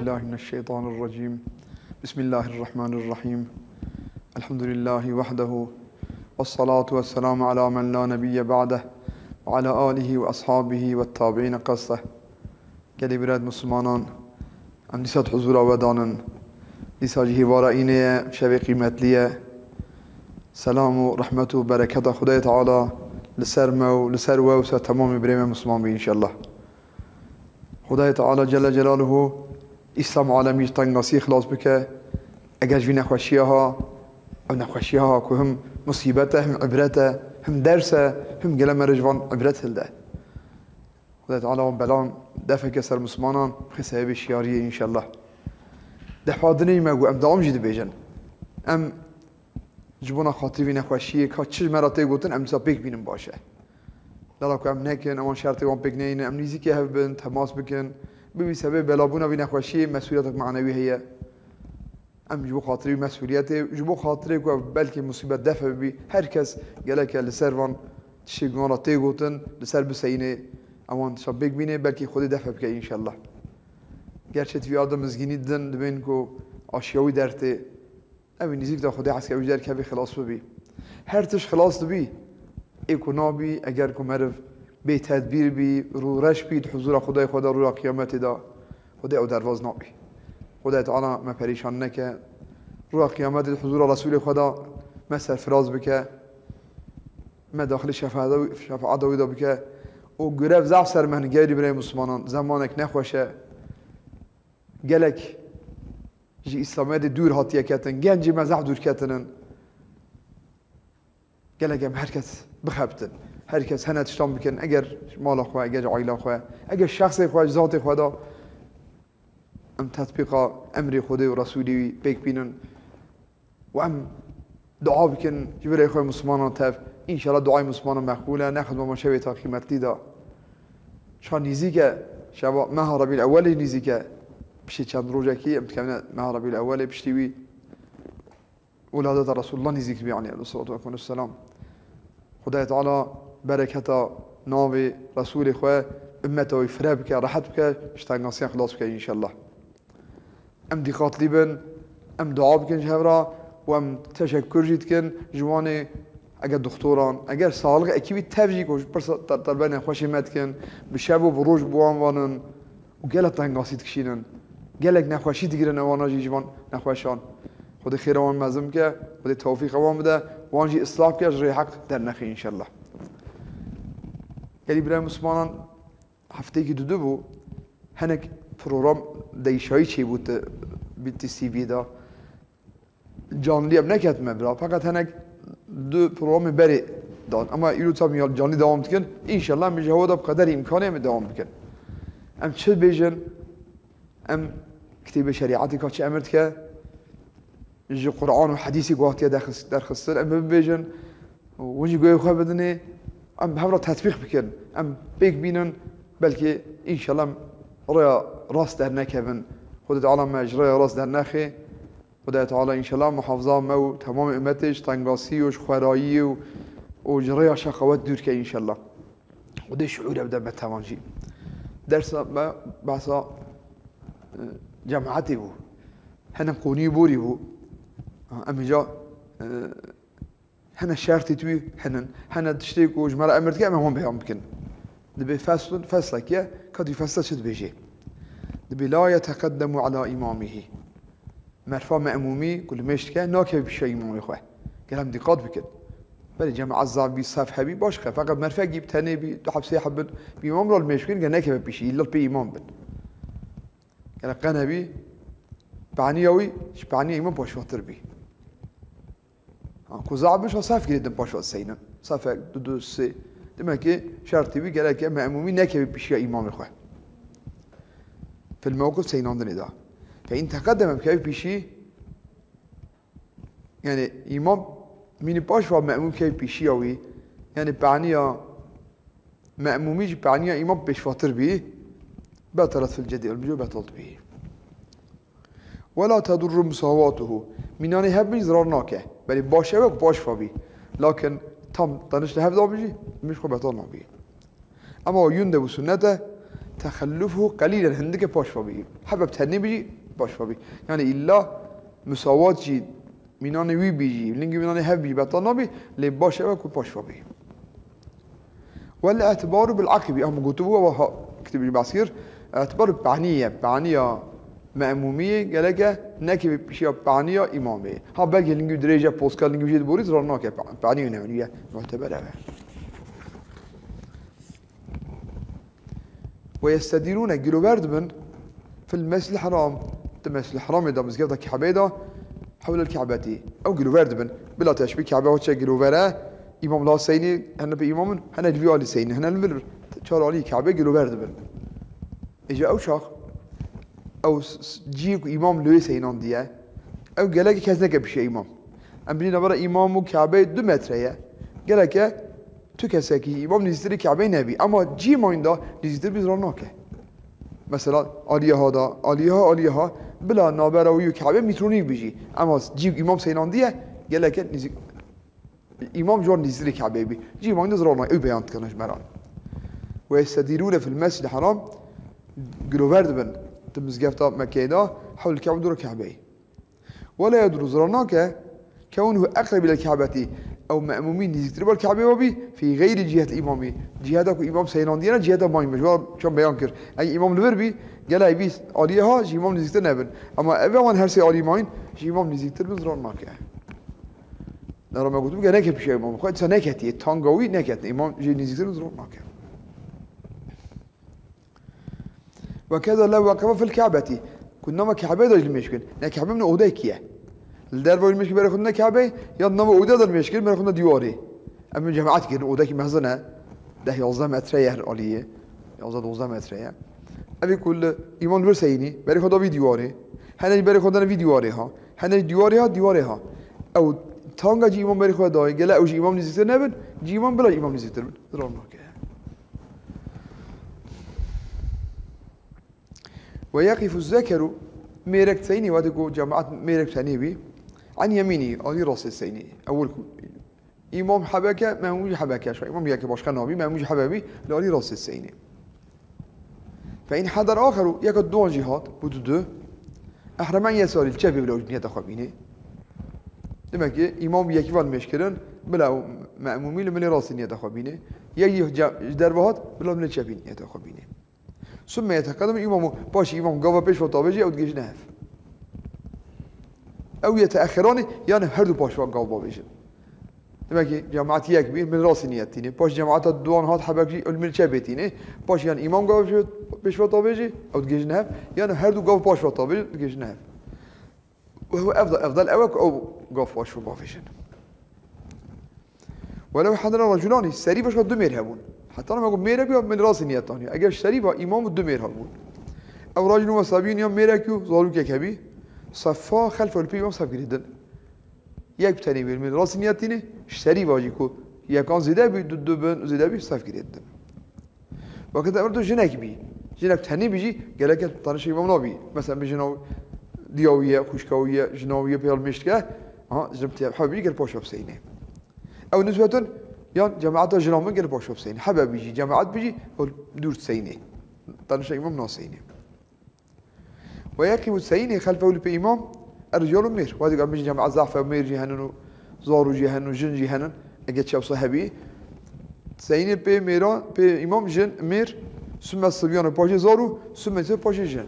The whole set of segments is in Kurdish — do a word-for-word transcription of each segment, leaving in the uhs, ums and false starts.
بالله من الشيطان الرجيم. بسم الله الرحمن الرحيم. الحمد لله وحده، والصلاة والسلام على من لا نبي بعده، وعلى آله وأصحابه والتابعين قصده. Gelî birayet Muslimanan, em dîsa di huzura we danin. Dîsa jî hêvara înê ye, şevê qîmetlî ye. Selam û rehmet û bereketa Xwedayê Teala li ser me û li ser we û ser temamê birê me Musliman bî înşellah. Xwedayê Teala Celle Celaluhu Îslam alemî ji tengasiyê xilas bike. Eger ji vî nexweşiya ha, ev nexweşiya ha ku him musîbet e, him ibret e, him ders e, him gele me re ji van ibret hilde. Xwedayê Teala wan belan def bike ser Muslimanan, bixê sebebê şiyariyê înşellah. Defa dinê me got, em dawam jî dibêjin. Em ji bona xatirî vî nexweşiyê ka çi ji me re tê gotin, em dîsa pêk bînin baş e. Lala ku em nekin, ewan şertê wan pêk neynin, em nîzîkê hev bin, temas bikin. Bibî sebê belabûna vî nexweşiyê mesûliyetek manewî heye. Em ji bo xatirî wî mesûliyetê, ji bo xatirê ku ev belkî musîbet def bibî, her kes gereke li ser van tiştê ku wan re tê gotin, li ser biseyînê, ewan tiştan pêk bînê, belkî Xwedê def bike înşellah. Gerçê tivî arda mizgînî didin, dibên ku aşiya wî dertê, ew ê nîzîk de Xwedê hez ke wî ji derkevî xilas bibî. Her tişt xilas dibî. Ê ku nabî, eger ku meriv bêtedbîr bî, rûreş bî, di huzûra Xwedayê xwe de rûya qiyametê de, Xwedê ew derbaz nabî. Xwedayê Teala me perîşan neke. Rûya qiyametê di huzûra Resûlê xwe de me serfiraz bike. Me daxilê şefaeta wî, şefaeta wî de bike. Û grev zaf ser me hene, gelî birayê Muslimanan, zemanek nexweş e. Gelek ji Îslamiyetê dûr hatiye ketin. Gencê me zaf dûr ketinin. Gelek em her kes bixebtin. Her kes hene tiştan bikin. Eger ji mala xwe, eger ji aîla xwe, eger ji şexsê xwe, ji zatê xwe de em tetbîqa emrê Xwedê û Resûlê wî pêk bînin. Û em dua bikin ji birê xwe Muslimanan tev. Înşallah duayê Muslimanan meqbûl e. Nexizma me şevê ta qîmetlî de. Şa nîzîk e, şeva meha Rebîl Ewwelê nîzîk e. Piştî çend rojekî em dikevine meha Rebîl Ewwelê, piştî wî wiladeta Resulullah nîzîk dibî aleyhissalatu vesselam. Xwedayê Teala bereketa navê Resûlê xwe, ummeta wî fire bike, rehet bike, ji tengasiyan xilas bike înşallah. Em dîqatlî bin, em dua bikin ji hev re û em teşekkur jî dikin ji wanê, eger doxtoran, eger saxlix ekîbî tev jî ku ji pirsa te-, telbê nexweşê me dikin, bi şev û bi roj bi wan vanin û gelek tengasî dikişînin. Gelek nexweşî digirin ewana jî ji van nexweşan. Xwedê xêra wan mezin bike, Xwedê tewfîqa wan bide, wan jî islah bike, ji rê heq dernexê înşallah. Gelî birayê Muslimanan, hefteyekî dudu bû, hinek program değişayî çêbû ti, bi T C V de. Canlî em neketime bira, feqet hinek du programê berê dan. Ama îro tam ya canlî dewam dikin. Înşallah em ji hewa de bi qederî îmkanê em ê dewam bikin. Em çi bêjin? Em kitêbê şerîetê ka çi emir dike? Ji Quran û Hedîsê ku hatiye derxis-, derxistin, em bibêjin, hûn jî guhê xwe bidinê, em bi hev re tetbîq bikin, em pêk bînin, belkî înşallah em rêya rast dernekevin. Xwedê Teala me ji rêya rast dernexe. Xwedê Teala înşallah muhafaza me û temamê ummetê ji tengasî û ji xwerayî û, û ji rêya şexawet dûr ke înşallah. Xwedê şiûrê bide me tevan jî. Dersa me behsa, e, cemaetê bû. Hene qonî borî bû. Ha, em îca, e, hene şertê tû hene. Hene tiştê ku ji me re emir dike, em ê hon beyan bikin. Dibê feslun, feslek ye, ka dî fesle çi dibêjê? Dibê la yeteqeddemu ala îmamihî. Merfa me'mûmî ku li mêj dike, nakeve pîşiya îmamê xwe. Gel em dîqat bikin. Belê cemaet zaf bî, sef hebî, baş xe. Feqet merfekî bi tenê bî, du heb sê heb bin, bi îmam re li mêj bikin, gel nekeve pîşî, îlla pê îmam bin. Gel qe nebî, paniya wî, ji paniya îmam paşvatir bî. Ha, ku zaf bin, şa sef girê din paşvat seynin. Sefek, du, du, sê. Demek ki şertî wî gereke me'mûmî nekeve pîşiya îmamê xwe. Fil mewqif seynandinê de. Fe in teqeddeme bikeve pîşî, yani îmam mînî paş va me'mûm keve pîşiya wî, yani paniya me'mûmî ji paniya îmam pêşvatir bî, betelet fil cedî, elmîjo betal dibî. Wela tedurru musawatuhu. Mînanê hev bin zirar nake. Belê baş ew e ku paş va bî. Lakin tam teniş li hev da bijî, min ji xwe betal nabî. Ama o yunde bu sünnete, Texellufuhu qelîlen, hindike paş ve bî. Hebe bi tenê bî jî paş ve bî. Yani îlla musawat jî mînanê wî bî jî, lingî mînanê hev bî jî betal nabî, lê baş ew e ku paş ve bî. Wel îtibaru bil akibî, em gotibû, ew ha kitêbê jî behs kir. Îtibar bi penî ye, peniya me'mûmiyê geleke nekê pişiya peniya îmamê. Ha belkî lingî dirêj e, poska lingî jê diborî, zira nake, pe-, penî önemli ye, muteber ev e. Ve yestedîrûne, girover dibin, fil mescid haram, di mescid haramê de, mizgefta Kebeyê de, hewlel Kebetî. Ew girover dibin. Bila teşbîh, Kebe hoçe girover e, îmam la seynî, hene bi îmamin, hene li vî alî seynî, hene li vir. Çar alî Kebe girover dibin. Îca ew çax, ew s-, s-, cî ku îmam li wê seynandiye, ew gelek kes neke pişiya îmam. Em bînî navbera îmam û Kebeyê du metre ye. Geleke tu kesekî îmam nêzîktirî Kebeyê nebî. Ema cî mayînda nêzîktir bî zira nake. Mesela, aliyê ha da, aliyê ha, aliyê ha, bila navbera wî û Kebeyê mîtronî bijî. Ema cî îmam seynandiye, geleke nêzîk, îmam ji wan nêzîktirî Kebeyê bî. Cî mayînda zira nake, ew beyan dikirine ji me re. Ve yestedîrûne fil mescid haram, girover dibin, di mizgefta Mekkeyê de, hewlel Kebe, dûra Kebeyê. Wela yeduru, zira nake, kewnuhu eqreb ilel Kebetî, ew me'mûmî nêzîktir bal Kebê ve bî, fî xeyrî cîhet îmamî, cîheta ku îmam seynandiye ne, cîheta mayîn be. Ji wan çend beyan kir. Eger îmam li vir bî, gelek vî aliyê ha ji îmam nêzîktir nebin. Ema ev wan her sê alî mayîn ji îmam nêzîktir bin, zira nake. Nera me gotibû, gereke pişiya îmam. Xwe dîsa neketiye, tanga wî neketine. Îmam jê nêzîktir bin, zira nake. Ve keza lev weqefe fil Kebetî. Ku nama Kebê de jî limêj kin. Ne Kebê min odekî ye. Li derve limêj kin berê xwe ne Kebê, ya nama ode de limêj kin berê xwe ne dîwarê. Em cemaet kirin, odekî mezin e. Deh yazdeh metre ye her aliyê. Yazdeh dozdeh metre ye. Evî ku li îmam li vir seyînî, berê xwe da vî dîwarê. Hene jî berê xwe dane vî dîwarê ha. Hene jî dîwarê ha, dîwarê ha. Ew tanga jî îmam berê xwe dayê. Gele ew jî îmam nêzîktir nebin, cî îmam bila îmam nêzîktir bin. Zira nake. Ve yeqifu zekeru, mêrek seynî, wextê ku cemaet mêrek tenê bî, an yemînî, alî rastê seynî. Ewil ku îmam hebeke, memûm jî hebeke. Şa îmam yekê başqa nabî, memûm jî hebe bî, li alî rastê seynî. Fe in hedar axeru, yeka duan jî hat, bû du du. Ehremen yesarî, li çepê bila niyeta xwe bînê. Demek ki îmam yekî van mêş kirin, bila ew memûmî li milê rastê niyeta xwe bînê. Yek jî ce-, ji derve hat, bila milê çepî niyeta xwe bînê. Sümme yeteqedem îmamu, paşî îmam gava pêş ve tavêjî, ew digihîjine hev. Ew yeteexeranî, yani her du paş ve gav bavêjin. Demek ki cemaet yek bî, min rastî niyet tînê. Paş cemaeta duan hat, hebek jî min çepê tînê. Paş yani îmam gava pêş ve tavêjî, ew digihîjine hev. Yani her du gav paş ve tavêjî, digihîjine hev. Ve huve efdal, efdal ew e ku ew gav paş ve bavêjin. Welew hedere raculanî, serî başka du mêr hebûn. Heta me got mêr hebû ya min rastî niyet taniya. Eger serî va îmam û du mêr hebûn. Ew racul ve sabiyun ya mêrek û zarokek hebî. Seffa xelfehu, li pê îmam sef girêdin. Yek tenê bî, min rastî niyet tînê, ji serî va jî ku yekan zêde bî, du, du bin zêde bî, sef girêdin. Wekî te tu jinek bî, jinek tenê bî jî, geleke tanişa îmam nabî. Mesela, bi jina diya wî ye, xwişka wî ye, jina wî ye, pêya li mêj dike. Aha, jin tê hebî, gel paşa biseyne. Ew nisbetun, yan cemaeta jina min gel paşa biseyne. Hebe bî jî, cemaet bî jî, ew dûr diseyne. Tanişa îmam naseyne. Ve yeqîmu seyînê xelfehu, li pê îmam, er-rical û mêr. Wextê ku em bêjin cemaet zaf e, mêr jî henin û zarû jî henin û jin jî henin. Eger çi ewsa hebî. Seyînê pê mêran, pê îmam jin, mêr, sümme sibyan, paşê zarû, sümme nisa, paşê jin.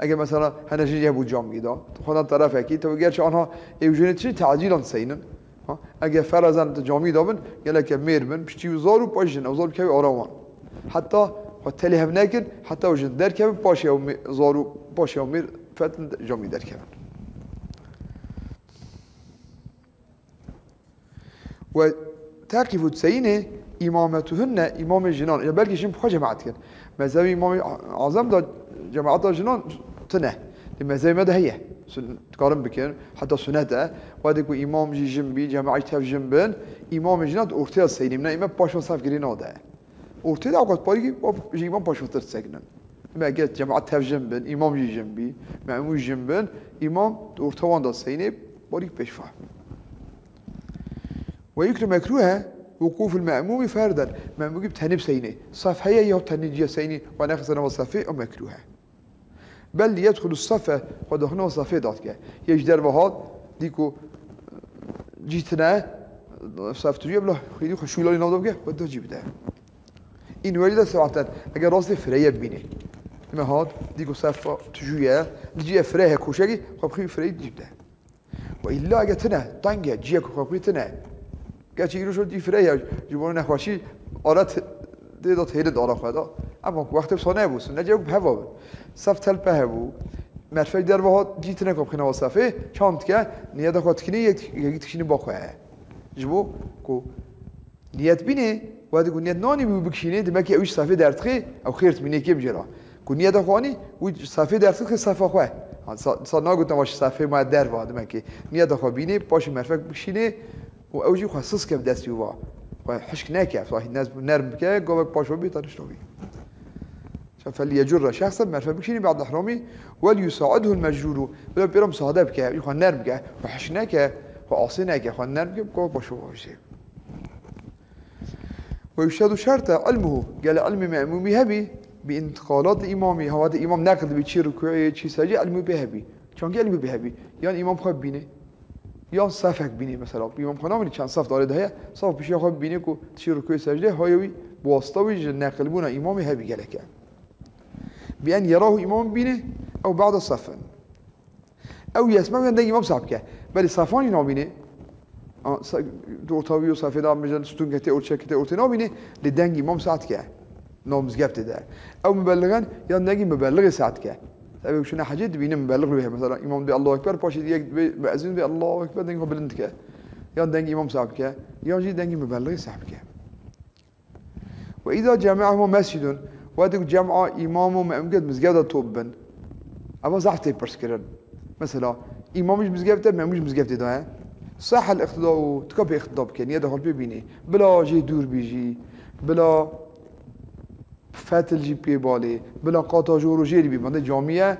Eger mesela hene jin jî hebû camî da, xwedan terefekî, tu gerçi anha ê û jinê tiştî tecîlan seynin. Ha? Eger ferezen tu camî de bin, geleke mêr bin, piçî û zar û paş jin, ew zar bikeve ara wan. Heta xwe telê hev nekin, heta ew jin derkevin, paşê ew mê-, zar û paşê ew mêr fetin camî derkevin. Ve teqifu seyînê îmametuhunne, îmamê jinan. Ya belkî jin bi xwe cemaet dikin. Mezhebê Îmamê Azem de cemaeta jinan tune. Lê mezhebê me de heye. Sun-, dikarin bikin. Heta sunet e. Wextê ku îmam jî jin bî, cemaet jî tev jin bin, îmamê jinan di ortê de seyînê. Mine îmam paş ve sef girê nade. Ortê de awqat parî jî îmam paş ve tir sekinin. Dime eger cemaet tev jin bin, îmam jî jin bî, memûm jî jin bin, îmam di orta wan de seyînê, parî pêş ve. Ve yukre mekruh e, وقوف المأموم فردا. Memûmî bi tenê bi seyînê. Sef heye ya tenê cî ye seyînî, we nexiste nava sefê, ew mekrûh e. بل يدخل الصف, xwe daxil nava sefê da dike. Yê ji derve hat, dî ku cî tune, sef tu cî ye, bila xêrî xwe şûlalî nav da bike, xwe da cî bide. In wecide sa'aten, eger rastê fireye bibîne. Me hat, dî ku sefa tijû ye, li cî ye fire heye koşekî, xwe bixî fireyî cî bide. Ve illa eger tine, teng e, cîyek xwe bixî tine. Gerçi îro şo cî fire ye, ji bo nexweşî, ara t-, tê de têrin ara xwe da. Ama ku wextê wisa nebû, sünnet ye ku bi heva bin. Sef telpe hebû, merfek derve hat, cî tine ku bixîne wa sefê, çand dike, niyeta xwe dikinî, yek, yekî dikişînî ba xwe. Ji bo ku Niyet bînê, wextê ku niyet nanî bû bikişînê, demek ki ew ji sefê derdixê, ew xêr tibînê kêm jê re. Ku niyeta xwe anî, wî ji sefê derdixê sefa xwe. Ha, sa, sa nagotin va ji sefê ma derva, demek ki niyeta xwe bînê, paşê merfek bikişînê û ew jî xwe sis ke bi destî û va. Xwe hişk neke, xwe nez-, nerm bike, gavek paş ve bê tanişto bî. Fel yecurre şexsen, merfek bikişînê ba'd ihramî, wel yusaidhu el mecruru. Bila pê re musade bike, xwe nerm bike, xwe hişk neke, xwe asê neke, xwe nerm bike, gavek paş ve bavêje. Ve yuşteretu şert e ilmuhu, gele ilmê me'mûmî hebî, bi intikalat îmamî, ha wextê îmam neqil dibî çi rukûyê, çi secdê, ilmî pê hebî. Çankî ilmî pê hebî. Yan îmam xwe bibîne, yan sefek bibîne mesela. Îmam xwe nabîne çend sef darê de heye, sef pişiya xwe bibîne ku çi rukûyê secdê, haya wî bi wasita wî ji neqilbûna îmamê hebî gelek e. Bi en yerahu îmam bibîne, ew ba'de sefin. Ew yesme yan dengê îmam seh bike. Belê sefan jî nabîne. A, se-, di orta wî û sefê de, mijin stûnke tê orçeke tê ortê nabîne, lê dengê îmam seh dike. Nav mizgeftê de. Ew mubelligen yan dengê mubelligê seh dike. Ev çûne hecê dibîne mubellig wê heye. Mesela îmam dibê Allahu Ekber, paşê yek dibê muezzin dibê Allahu Ekber, dengê xwe bilind dike. Yan dengê îmam seh bike, yan jî dengê mubelligê seh bike. Ve îza ceme'ehuma mescidun, wextê ku cema îmam û me'mûm ket mizgefta top bin. Eva zehf tê pirs kirin. Mesela, îmam ji mizgefte, me'mûm ji mizgeftê de ye. Sehel iqtidau, tu ka pê iqtida bike, niyeta xwe pê bînê. Bila jê dûr bî jî, bila fetil jî pê balê, bila qata jor û jêrî bî. Mende camî ye,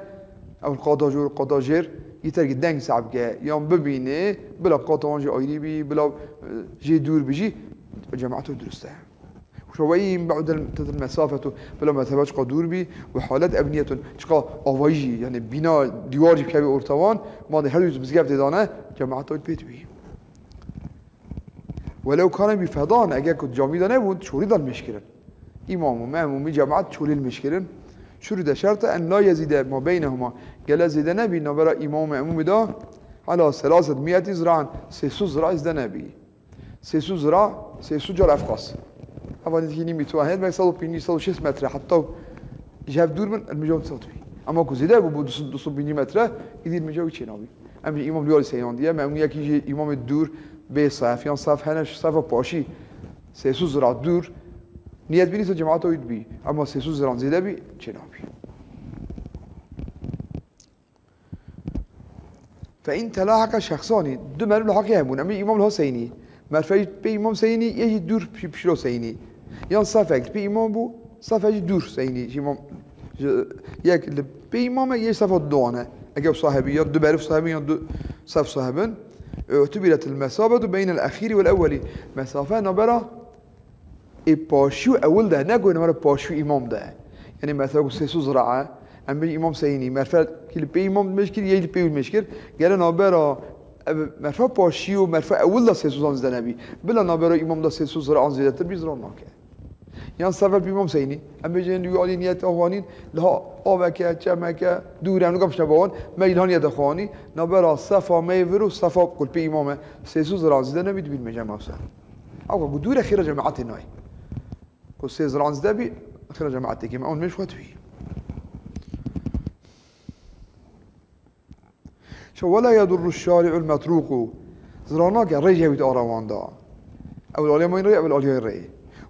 ew qata jor, qata jêr, yeter ki deng seh bike, yan bibînê, bila qata wan jî ayrî bî, bila, e, jê dûr bî jî, cemaet durust e. Şo ve in ba'det mesafetu, bila mesafe çiqa dûr bî, ve halet ebniyetun, çiqa avayî jî, yani bîna, dîwar jî bikeve orta wan, ma de her du mizgeftê de ne, cemaet wî pê dibî. Welew kane bi fedan, eger ku camî de nebûn, çolî de limêj kirin. Îmam û me'mûmî cemaet çolî limêj kirin. Şurute şert e en la yezîde ma beynehuma, gele zêde nebî navbera îmam û me'mûmî de, ala selaset mi'eti zira'in, sê sed zira zêde nebî. Sê sed zira, sê sed car efqas. Eva nêzîkî nîv mîtwan heye, belkî sed û pêncî, sed û şêst metre, heta ji hev dûr bin, limêja wî sed bî. Ama ku zêde bû, bû du sed, du sed û pêncî metre, îdî limêja wî çênabî. Em jî îmam li wî alî seyandiye, me'mûmî yekî jî îmamê dûr, bê sef, yan sef hene, sefa paşî, sê sed zira dûr, niyet bînî se cemaeta wî dibî. Ama sê sed ziran zêde bî, çênabî. Fe in telahaka şexsanî, du meriv li heqê hebûn, em jî îmam li ha seyînî. Merfeyî pê îmam seyînî, yê jî dûr pî-, pişilo seyînî. Yan sefek pê îmam bû, sefek jî dûr seyînî. Ji îmam, ji, yek li pê îmam e, yê sefa duan e. Eger sahibî, ya du meriv sahibî, ya du sef sahibin. Utubîret il mesabetu beynel exîrî wel ewwelî. Mesafe nabera Ê paşî û ewil de, ne ku navbera paşî û îmam de. Yanî merfek ku sê sed zira e, em bêjin îmam seyînî, merfek ki li pê îmam limêj kir, yê li pê wî limêj kir, gere navbera, ev, merfa paşî û merfa ewil de sê sed ziran zêde nebî. Bila navbera îmam de sê sed ziran zêdetir bî, ziran nake. Yan sefa pê îmam seyînî, em bêjin li wî alî niyeta xwe anîn, liha aveke, çemeke, dûr e, em nikam şine bawan, me îlha niyeta xwe anî, navbera sefa me yê vir û sefa ku li pê îmam e, sê sed ziran zêde nebî, dibî limêje mewse. Ew ku dûr e xêra cemaetê nayê. Ku sê ziran zêde bî, xêra cemaetê kêm e. Ew limêj xwe dibî. Şo wela yedurru şari'ul metruku. Ziran nake rê ji hevî ara wan da. Ew li alî mayîn rê, ew li alî rê.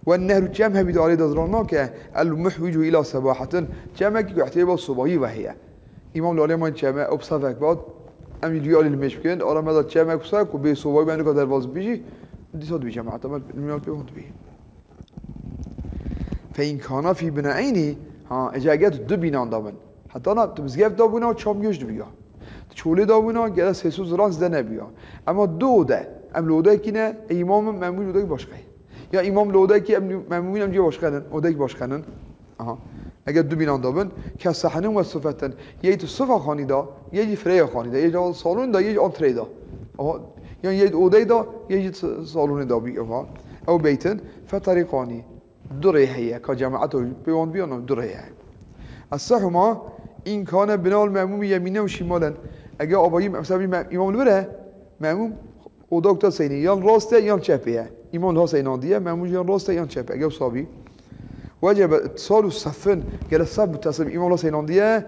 Ve nehru çem hevî di alî de ziran nake. El muhwicu ila sebahatin. Çemekî ku ihtiyacê ba sobahî ve heye. Îmam li alî mayîn çem e, ew bi sefek bat. Em jî li alî limêj bikin. Ara me da çemek wisa ku bê sobahî me nika derbas bî jî. Dîsa dibî cemaeta me, limêj pê wan dibî. Fe in kana fî bina'eynî, ha, ece eger tu du bînan da bin. Heta na tu mizgeft da bûna çam gêj dibiya. Tu çolê da bûna gere sê sed ziran zêde nebiya. Ema du ode, em li odekî ne, ê îmam û memûn odekî başqa ye. Ya îmam li odekî, em memûmîn em cî başqenin, odekî başqenin. Aha. Eger du bînan de bin, ke sehnin ve sufetin, yê tu sifa xanî de, yê jî fireya xanî de, yê jî salonê de, yê jî antreyê de. Aha. Yan yê odeyê de, yê jî s-, salonê de bî, aha. Ew beytin, fe tariqanî. Du rê heye, ka cemaeta pê wan biyan, du rê heye. Esehuma, in kane binal memûmî yemînen û şimalen. Eger abayî, mesela, bir me-, îmam li vir e, memûm oda ku te seynî, yan rast e, yan çep e. Îmam li ha seynandiye, memûm yan rast e, yan çep e. Eger wisa bî. Wecebe ittisalu sefin, gele sef mutesil, îmam li ha seynandiye,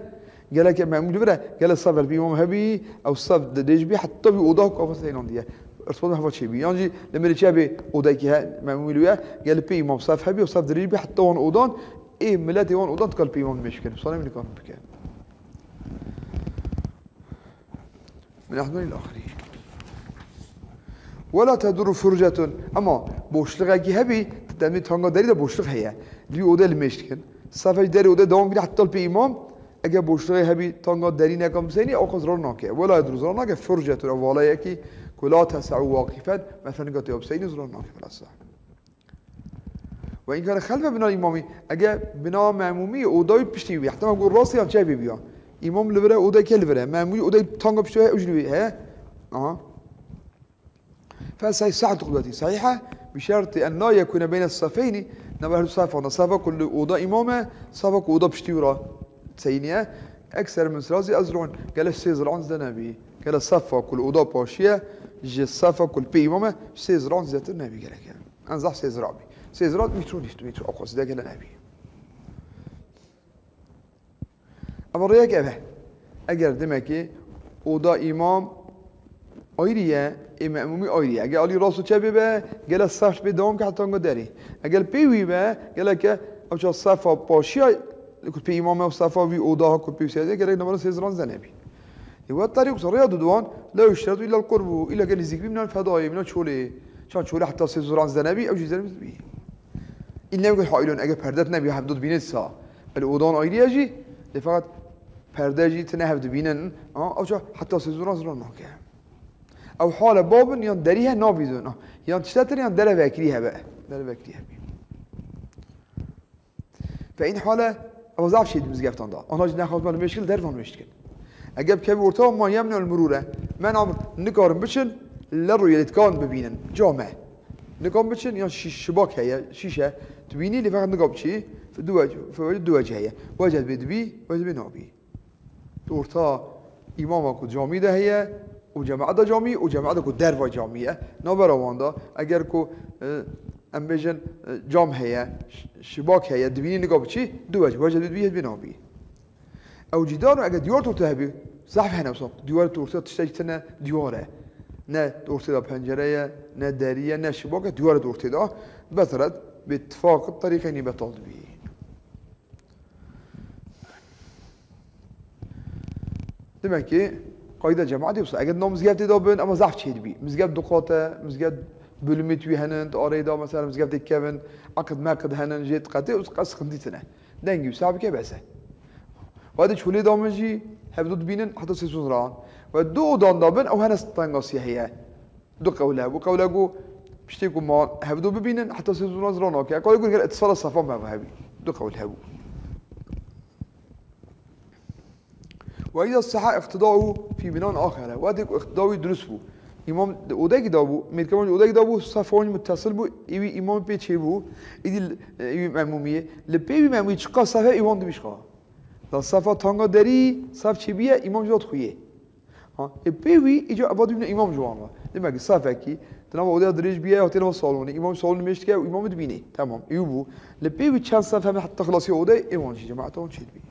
gelek memûm li vir e, gele sef li pê îmam hebî, ew sef dirêj bî, heta vî oda ku ava seynandiye. Irtibat heva çêbî. Yan jî li mêrê çepê odekî he, memûmî li wê, gele pê îmam sef hebî, ew sef dirêj bî, heta wan odan, ê miletê wan odan dikar pê îmam nimêj bikin. Wisa nemî nikarin bikin. Min ehmel ila axirî. Wela teduru furcetun. Ema boşluxekî hebî, demê tanga derî de boşluk heye. Li wî odê limêj dikin. Sefek derî odê dewam gire heta pê îmam. Eger boşluxê hebî tanga derî nekan biseynî, ew qas zirar nake. Wela yeduru zirar nake, furcetun ev valeyekî ku la teseu waqifen, mesela nika tê biseynî zirar nake, wela seh. Ve in kane xelfe bina îmamî, eger bina memûmî oda wî piştî wî, heta ku rastî yan çepê biya. Îmam li vir e, odayê ke li vir e. Memûmî odayê tanga piştî wî heye, ew jî li wê heye. Aha. Fe sehîh, sehîh qudwetî. Sehîh e, bi şertî en la yekûne beyne sefeynî, nava her du sefan de. Sefa ku li oda îmam e, sefa ku oda piştî wî re seyniye. Ekser min sirazî ezrûn, gele sê zir'an zide nebî. Gele sefa ku li oda paşiye, ji sefa ku li pê îmam e, sê zir'an zêdetir nebî gereke. En zaf sê zira bî. Sê zira mîtro nîst, mîtro, ew qasî de gele nebî. Ama rêyek ev e. Eger demekî oda îmam ayrî ye, ê memûmî ayrî ye. Eger alî rast û çepê be, gele sehf bê dewam ke heta ango derê. Eger pê wî be, geleke ew çax sefa paşiya ku pê îmam e û sefa wî oda ha ku pê wî seyde, gerek navbera sê ziran zide nebî. Ê, we terî ku rêya duduwan, la yuşteretu illa l-qurbu, illa ke nêzîk bî, minel fedayê, minel çolê. Çan çolê heta sê ziran zide nebî, ew jî zide nebî. Îl ne wekî haîlon, eger perdet nebî, hevdû dibîne sa. Belê odan ayrî ye jî, lê feqet perde jî tine hev dibînin, ha, ew çax heta sê ziran ziran nake. Ew hale babin yan derî he nabîzin, ha. Yan tiştetir yan dere vekirî hebe. Dere vekirî hebî. Fe in hale, ew zaf şey di mizgeftan da. Ana jî nexwazme li mêşkil dervan mêşkin. Eger bi kevî orta ma yemnel murûre, men amr nikarin biçin, le rûyê lê dikan bibînin. Cam e. Nikan biçin, yan şi-, şibak heye, şîş e. Tu bînî lê feqet nika biçî, du wec-, fe-, du wecî heye. Weced bê dibî, weced bê nabî. Orta îmama ku camî de heye, û cemaeta camî, û cemaeta ku derva camî ye. Navbera wan de, eger ku, e, em bêjin, e, cam heye, ş-, şibak heye, dibînî nika biçî, du wec, weced bê dibî, weced bê nabî. Ew cîdar û eger dîwar tu ortê hebî, zehf hene wisa, dîwar tu ortê tiştekî tine dîwar e. Ne tu ortê de pencere ye, ne derî ye, ne şibak e, dîwar e tu ortê de. Beteret, bi ittifaq terîqeynî betal dibî. Demek ki qayda cemaetê wisa. Eger nav mizgeftê de bin, ema zehf çê dibî. Mizgeft du qat e, mizgeft bölümê tu henin, tu arê de, mesela mizgeftê kevin, eqid meqid henin, jê diqetê, wisa qas sıkıntı tine. Dengî wisa bike bes e. Wede çolê da min jî hevdu dibînin heta sê sed ran. We du odan da bin ew hene tengasî heye. Du qewle hebû. Qewle ku piştê ku ma hevdu bibînin heta sê sed ran zira nake. Qewle ku gel îtisala sefa me hebî. Du qewl hebû. Ve îza seha îqtidau fî binan axere. Wextê ku îqtida wî dirust bû. Îmam di odekî da bû, mêrkema jî odekî da bû, sefa wî mutesil bû, ê wî îmamê pê çêbû, îdî, ê wî memûmiyê. Li pê wî memûmiyê çiqa sefa ê wan dibî çiqa. Da sefa tanga derî, sef çêbîye, îmam jî da dixuyê. Ha, ê pê wî, îca eva dibîne îmam ji wan re. Demek ki sefekî, di nava odeya dirêj bîye, ya tê nava salonê, îmam salonê mêj dike û îmamê dibînê. Tamam, ê wî bû. Li pê wî çend sef heme heta xilasî odeyê, ê wan jî, cemaeta wan çêdibî.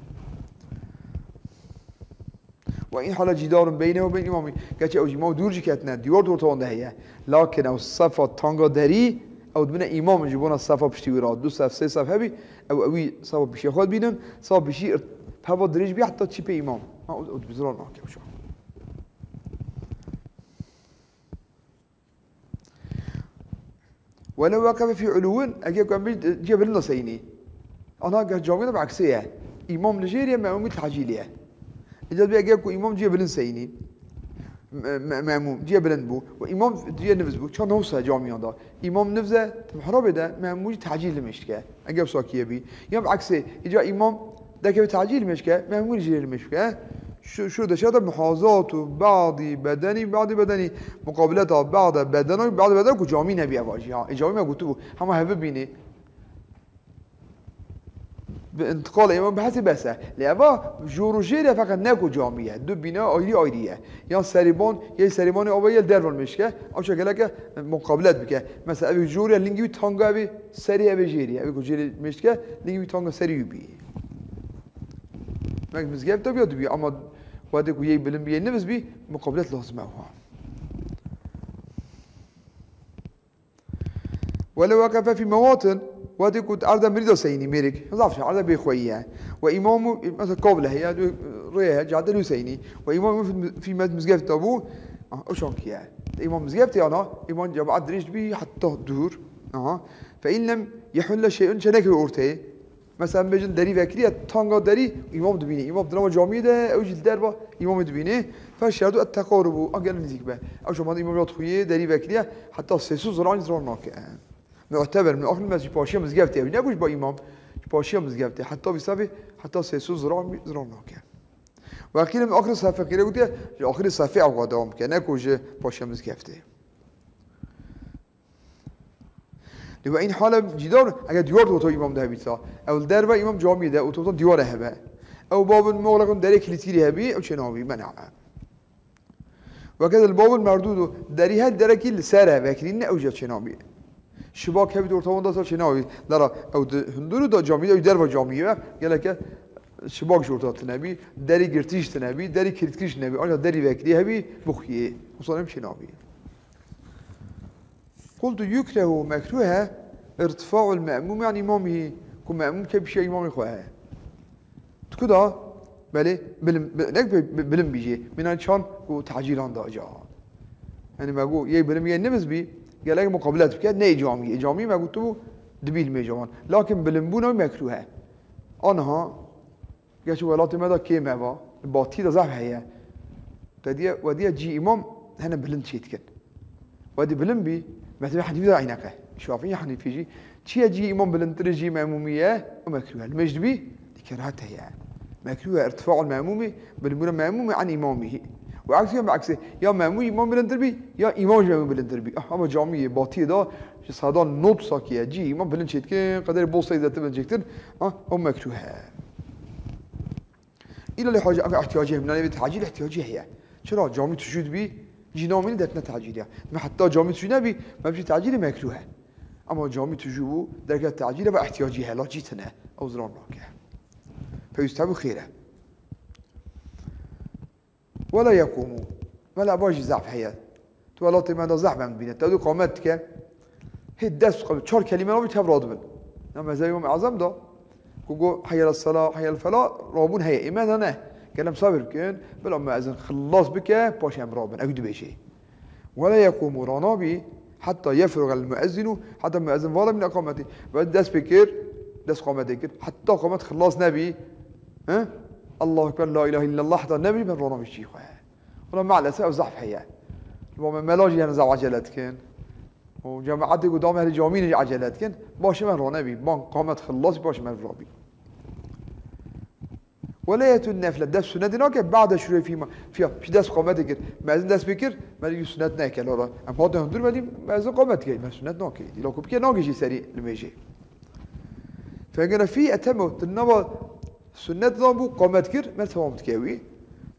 Ve in hala cîdarun beyne ve beyn îmamî. Gerçi ew ji îmam dûr jî ketine, dîwar di orta wan de heye. Lakin ew sefa tanga derî, ew dibine îmam ji bona sefa piştî wî re. Du sef, sê sef hebî, ew ewî sefa pişiya xwe dibînin, sefa pişî îrt-, peva dirêj bî heta çî pê îmam. Ha, ew, ew dibizira nake ew şa. Welew weqefe fî uluwin, eger ku em bê cihê bilind de seynî. Ana geh camî de bi eksê ye. Îmam li jêr ye, memûmî tacîlî ye. Îca dibê eger ku îmam cihê bilind seynî. me-, me-, memûm, cihê bilind bû. Û îmam cihê nivz bû. Çawa newsa camiyan da. Îmam nivz e, mihrabê de, memûm jî tecîl nimêj dike. Eger wisa kiye bî. Ya bi eksê, îca îmam derkeve tecîl nimêj dike, memûm jî nimêj dike. Şu, şu de şerta muhazatu ba'dî bedeni, ba'dî bedeni. Muqabileta ba'de bedena, ba'de bedena ku camî nebî eva jî. Ha, ê camî me gotibû. Hema hev bibînê. Bi intiqalê êman bi hesê bes e. Lê eva jor û jêr e, feqet ne ku camî ye. Du bîna ayrî ayrî ye. Yan serîban, yê serîbanê ava yê dervan mêşke, ew çe geleke muqabilet bike. Mesela evê jor e, lingî wî tanga evê serî evê jêrî ye. Evê ku jêrê mêşke, lingî wî tanga serî wî bî. Mek mizgeft de biya dibî, ama wextê ku yê bilim bî, yê niviz bî, muqabilet lazim e wa. Wele weqefe fî mewatin, wextê ku di erda mirî de seynî mêrik, zaf şey, erda bêxweyî ye. Ve îmamu, mesela kavle heye, rê heye, cadel Hüseyinî. Ve îmamu fî, fî med mizgeft de bû, ah, o şankiye. Îmam mizgeft yana, îmam cemaat dirêj bî, hetta dûr. Aha. Fe in lem yehulle şey'un, çe nekir ortê. Mesela, em bêjin derî vekiriye, tanga derî, îmam dibînî. Îmam di nava camiyê de, ew jî li derva îmamê dibînî. Fe şerdu et teqarubu, a gel nizîk be. Ew şema îmam ya dixuye, derî vekiriye, heta sê sed ziraî zirar nake. Mu'teber, min axir mez ji paşiya mizgeftê, ew ne ku ji ba îmam, ji paşiya mizgeftê. Heta vî sefê, heta sê sed ziraî zirar nake. Ve qîle min axir sefê, qîle gotiye, ji axirê sefê ew dewam ke, ne ku ji paşiya mizgeftê. Lê ve în hale cîdar, eger dîwar de oto îmam de hebîta, ew li derve îmam camiyê de oto dîwar e hebe. Ew babin muxlaqin derê kilîtkirî hebî, ew çênabî, mena. Ve kez el babin merdûdu, derî her derekî li ser e, vekirîn ne ew jî çênabî. Şibak hebî orta wan da ser çênabî. Dara ew di hundur û da camiyê de, ew derva camiyê ve, geleke şibak ji orta tine bî, derî girtî ji tine bî, derî kilîtkirî ji tine bî, ancak derî vekirî hebî, bixuyê. Wisa em çênabî. Qultu yukrehu, mekruh e, irtifa'ul me'mûmi an îmamihî, ku me'mûm ke pişiya îmamê xwe heye. Tu ku da, belê, bilim, bi-, nek bi-, bi-, bilim bî jê, mîna çan ku tecîlan da ca. Yani me got, yê bilim yê niviz bî, gelek muqabilet bike, ney camî, yê camî me got tu dibî li mêja wan. Lakin bilimbûna wî mekruh e. Aniha, Geç welatê me de kêm e va. Batî de zehf heye. Te diye, we diye cî îmam hene bilind çê dikin. We dî bilind bî, mezhebê Henîfî de eyneke. Şafî, Henîfî jî. Çiye cî îmam bilindtir e, cî memûmî ye, o mekruh e. Li mêj dibî, dî kerahet heye. Mekruh e, irtifa'ul memûmî, bilindbûna memûmî an îmamî. Ve eksî ya bi eksî. Ya memûm îmam bilindtir bî, ya îmam ji memûm bilindtir bî. Ah, ama camiyê, batiyê de, ji sedan nod sakiye, cî îmam bilind çê dikin, qederê bol sey zete bilind çê dikin. Ha, o mekruh e. Îla lê hacî, ev ihtiyacî heye, minanê vê tecîl ihtiyacî heye. Çira camî tijû dibî, cî namînî dertine tecîl ya. Me heta camî tijû nebî, me bijî tecîlê mekruh e. Ama camî tijû bû, derke tecîl e ve ihtiyacî heye, la cî tine. Ew zirar nake. Pêwîst hebû xêr e. Wela yekûmû. Wela eva jî zehf heye. Tu welatê me de zehf em dibîne. Tevdî qamet dike. Hê dest qe-, çar kelîme navî tev radibin. Ya mezhebê Îmam Ezem de, ku go heyel sela, heyel fela, rabûn heye. Ê me de ne. Gel em sabir bikin. Bila muezin xilas bike, paşê em rabin. Ew dibêjê. Wela yekûmû, ranabî, heta yefrûgel muezzinu, heta muezzin vala min eqametî. Ve dest pê kir, dest qametê kir. Heta qamet xilas nebî. He? Allahu Ekber, la ilahe illallah, heta nebî, ben ranabî çî xwe. Wela maalesef ev zehf heye. Li me mela jî hene zehf acele dikin. Û cemaetê ku dame herî camî jî acele dikin. Baş e me ranebî. Ban qamet xilas, baş e me rabî. Wela yetun nefle, dest sunetê nake, ba'de şurû fîma, fiya, pişt dest qametê kir. Mezin dest pê kir, me dî sunet neke, lora. Em hatin hundur me dî mezin qamet kir, me sunet nake. Dîla ku bike nagihîjî serî li mêjê. Fegene fî etemo, di nava sunet dan bû, qamet kir, me temam dike wî.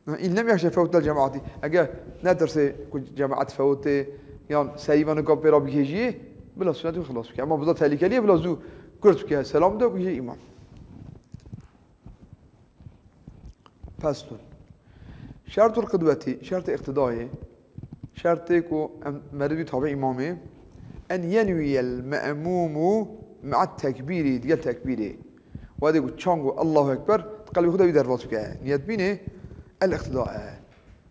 În lem yahşe fewtel cemaatî. Eger netirsê ku cemaat fewtê, yan serî ve nika pê re bigihêjiyê, bila sunet wî xilas bike. Ama bu da tehlikeli ye, bila zû kurt bike, selam de, bigihê îmam. Feslun. Şertul qidwetî, şertê iqtidayê, şertê ku em meriv bî tabi îmamê, en yenwiyel me'mûmu me'at tekbîrî, digel tekbîrê. Wedê ku çan ku Allahu Ekber, di qelbê xwe de wî derbas bike. Niyet bînê, el iqtida e.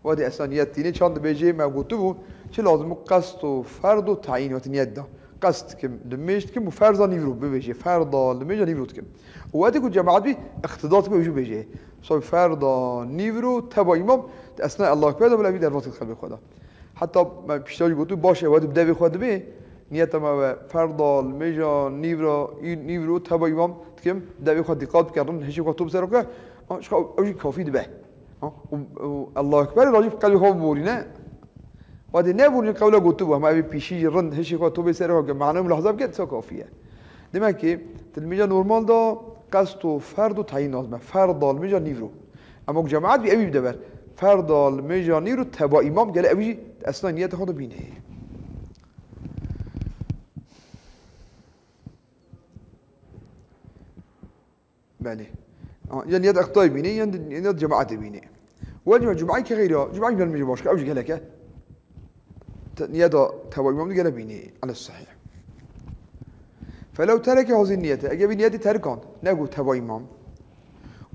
Wedê esna niyet tînê, çan dibêjê me gotibû, çi lazim bû qest û ferd û tayîn wetî niyet da. qest dikim, limêj dikim û ferza nîvro bibêjê. Ferda limêja nîvro dikim. Û wextê ku cemaet bî, iqtida dikim, ew jî bêjê. Misal ferda nîvro teba îmam, di esna Allahu Ekber de bila wî dervat kir qelbê xwe de. Heta me pişta jî gotu, baş e, wextê bi devê xwe dibê, niyeta me ve ferda limêja nîvra, nîvro teba îmam dikim, devê xwe dîqat bike, rind hişê xwe top ser xwe, ha, ji xwe ew jî kafî dibe. Ha, û, û Allahu Ekber, rajî qelbê xwe biborîne. Wadê neborîne qewla gotibû, hema evê pîşî jî rind hişê xwe topê serê xwe ke, mane mulahza bike, disa kafî ye. Demek ki, di limêja normal de qest û ferd û teyîn lazim e. Ferda limêja nîvro. Ema ku cemaet bî, ew bî bide ber. Ferda limêja nîvro teba îmam, gele ew jî esna niyeta xwe de bîne. Belê. Ama ya niyet iqtidayê bînî, ya niyet cemaetê bînî. Wecbe cumeyê ke xeyr ya, cumeyê bînî baş, ew jî gelek e. Te-, niyeta teba îmam de gele bînî, ele sahih. Felew tereke hazî niyete, eger vî niyetî terkan, negot teba îmam.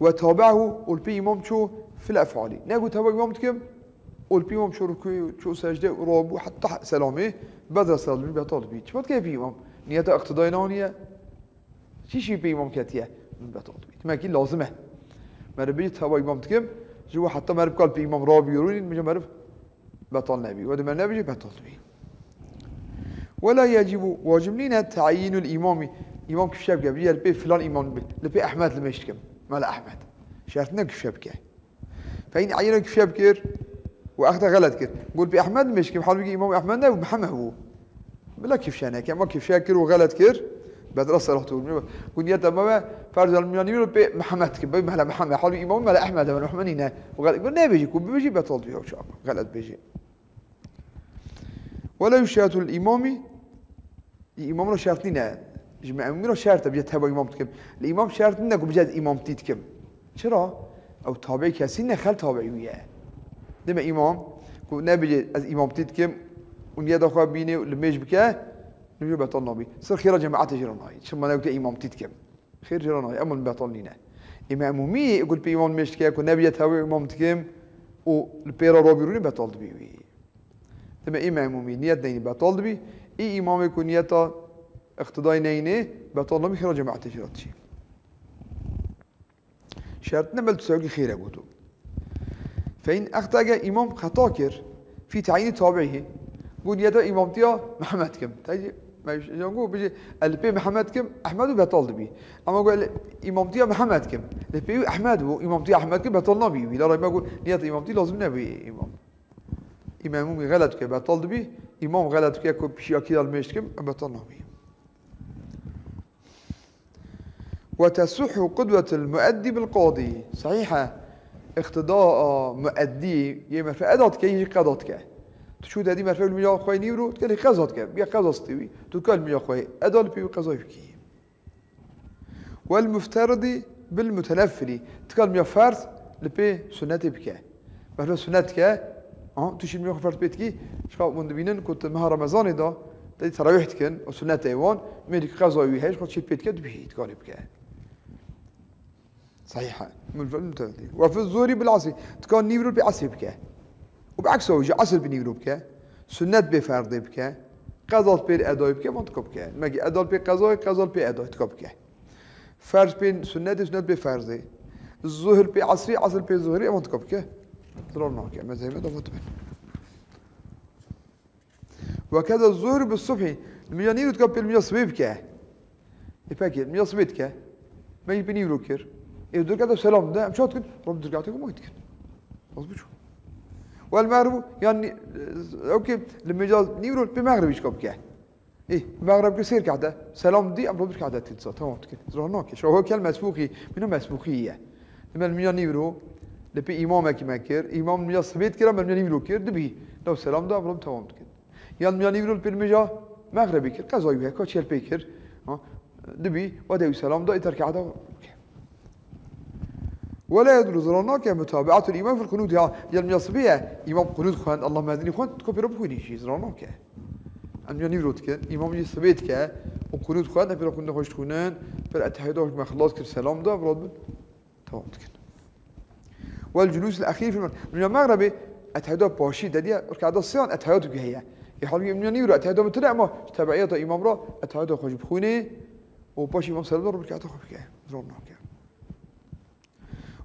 Ve tabe'hu, û li pê îmam çû fil ef'alî. Negot teba îmam dikim, û li pê îmam çû rukû, çû secde, û rabû, heta selamê, bed re selam dibî, betal dibî. Çima dike pê îmam? Niyeta iqtidayê naniye. Çi şî pê îmam ketiye? Min betal dibî. Demek ki lazim e. Meriv bêjî teba îmam dikim, ji bo heta meriv kal pê îmam rabî rûnî, min meriv betal nebî. Wede meriv nebêjî betal dibî. Wela yecîbu, wacib nîne teyînul îmamî. Îmam kifşe bike, bêjî li pê filan îmam dibe. Li pê Ehmed limêj dikim. Mela Ehmed. Şert ne kifşe bike. Feîn eyîna kifşe bikir û exte xelet kir. Got pê Ehmed limêj dikim, halbûkî Îmam Ehmed ne, Mihemed bû. Bila kifşe neke, ma kifşe kir û xelet kir, bedra selat û. Got niyeta me ve ferz el miyanî pê Mihemed dikim. Bey mehla Mihemed, halbûkî Îmam mehla Ehmed e, Mihemed nîne. Û xelet, got nebêjî ku bibêjî betal dibe, çawa. Xelet bêjî. Wela yuşetu lil îmamî, îmam re şert nîne. Ji me'mûmî re şert e, bije teba îmam dikim. Li îmam şert nîne ku bije ez îmamtî dikim. Çira? Ew tabeî kesî ne, xel tabeî wî ye. Dime îmam ku nebije ez îmamtî dikim û niyeta xwe bîne û limêj bike, limêj betal nabî. Sir xêra cemaetê jî re nayê. Çima ne ku te îmamtî dikim. Xêr jê re nayê, ema li betal nîne. Ê me'mûmî ku li pê îmam mêj dike, ku nebîye tevê îmam dikim û li pê re rabî rûnî betal dibî wî. Dime ê me'mûmî niyet neynî betal dibî, ê îmamê ku niyeta iqtidayê neynê, betal nabî, xêra cemaetê jê re diçî. Şert ne bel tu sewkî xêr e goto. Feîn exte, eger îmam xeta kir, fî teyînî tabi'î, got niyeta îmamtiya Mihemed kim. Teyî, me jan got, bijî, ez li pê Mihemed kim, Ehmed û betal dibî. Ema got, ez îmamtiya Mihemed kim. Li pê wî Ehmed bû, îmamtiya Ehmed kim, betal nabî wî. La rayê me got, niyeta îmamtî lazim nebî îmam. Îmamî xelet ke, betal dibî, îmam xelet ke, ku pişiya kî de limêj dikim, betal nabî. Ve tesihhu qudwetul mueddî bil qadî. Sehîh e. Îqtida a mueddî, yê merfe eda dike, yê jî qeza dike. Tu çû dedî merfe li mîja xwe nîvro, dike lê qeza dike. Biya qeza stî wî. Tu kal mîja xwe eda li pê wî qezayê bikî. Wel mufteridî bil muteneffilî. Dikal mîja ferz li pê sunnetê bike. Merve sunnet dike, aha, tu şî mîja xwe ferz pê dikî, şixa hûn dibînin ku tu meha Remezanê de, te terawîh dikin, û sunnet e wan, mêrik qeza wî heye, ji xwe çê pê dike, dibî, dikarê bike. Sehîh e. Mul-, mul-, mul-, Ve fi zuhri bil asrî. Dika nîvro pê esrê bike. Û bi eksa wî jî esr bi nîvro bike. Sunnet bê ferdê bike. Qeza pê edayê bike, van dika bike. Mekî edal pê qezayê, qezal pê edayê dika bike. Ferz pê sunnetê, sunnet pê ferzê. Zuhr pê esrî, esr pê zuhrî, evan dika bike. Zirar nake. Mezhebê de vat bin. Ve keda zuhr bi subhî. Li mîja nîvro dika pê li mîja sibê bike. E pekê, li mîja sibê dike. Me yî pê nîvro kir. E, du rekate selam de, em çawa dikin? Rab du rekate ku mayî dikin. Bas biçû. Wel mexribû, yani, e, ew ki li mîja nîvro pê mexribî çika bike. E, mexrib kir sê rekate. Selam dî, em rab du rekate dikin, tamam dikin. Zira nake. Şaho kel mesbûqî, mîna mesbûqî ye. Dime li mîja nîvro, li pê îmamekî me kir. Îmam mîja sibê dikir, em li mîja nîvro kir, dibî. Lew selam da, em rab tamam dikin. Yan miyan îvro li pêl mîja mexrebê kir, qezayî wê heka çel pê kir. Ha, dibî, wede wî selam da, îter kehda bike. Wela yedru, zirar nake, mutabeatul îmam fil qunût, ha, yan miya sibê ye, îmam qunût xwend, Allah mezinî xwend, tu kopî re bixwînî jî, zirar nake. Em miyan îvro dikin, îmam jî sibê dike, û qunût xwend, em pê re qunût xweş dixwînin, pir etehiyat xweş me xilas kir, selam da, bi rad bin. Tamam dikin. Wel culûs el exîr fil mexrib. Mîna mexrebê etehiyata paşî de diye, rikata siyan etehiyatê ku heye. Ê halbûkî îmam nîvro, etehiyata min tune, ema ji tebeiyata îmam re etehiyata xwe jî bixwîne û paşê îmam selam da rû bi rikata xwe bike. Zor nake.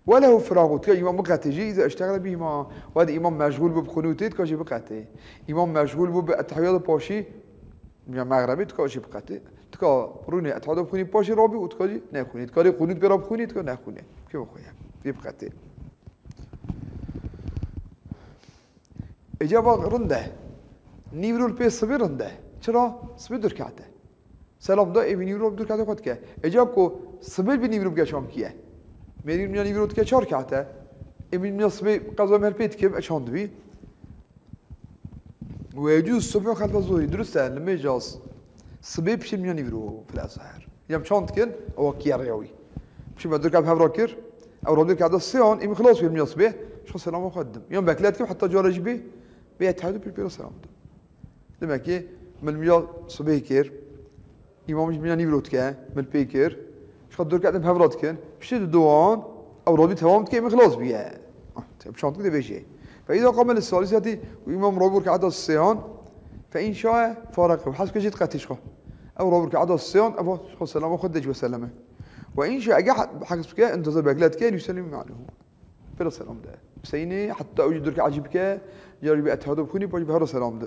Welehu firaxû, tika îmam biqetê jî, îza iştexele bihîma. Wede îmam meşgûl bû bi qunûtê, tika jî biqetê. Îmam meşgûl bû bi etehiyata paşî, ya mexrebê, tika jî biqetê. Tika rûnê etehiyata bixwînî, paşî rabî û tika jî nexwînî. Tika rê qunût pê re bixwînî, tika nexwînî. Kê bixwe ye. Kê biqetê. Êca va rind e. Nîvro li pê sibê rind e. Çira? Sibê du reket e. Selam da, ê bi nîvro du reket xwe dike. Êca ku sibê bi nîvro bike çankî ye. Mêrî niya nîvro dike çar reket e. Ê bi niya sibê qeza me li pê dikim, e çand dibî. Ve yecûz subhu xelfe zuhrî. Dirust e, li mêja sibê piştî niya nîvro fil ezher. Yem çand dikin, ew kiye rêya wî. Piştî me du reket hev re kir, ew re du reket da sêyan, ê min xilas kir niya sibê, ji xwe selama xwe didim. Yan beklet kim heta cara jî bê, bê etehiyat û pir pê re selam didim. Demek ki min li miya sibê kir, îmam ji miya nîvro dike, min pê kir, ji xwe du reket hev re dikin, piştî di dowan, ew rabî temam dike, ê min xilas bûye. Ah, te çand dibêjê. Fe îza qame li saliseti û îmam rabû riketa sêyan, fe in şae fareke û hez ke jî diqetî ji xwe. Ew rabû riketa sêyan, ev ji xwe selama xwe de ji we seleme. Ve in şae ege he-, hez bike, intiza beklet ke, lî yusellim ma'lehu. Pê re selam de. Hüseyinê heta ew jî du reket jî bike, ya jî bi etehiyat bixwînî, paşî bi her re selam de.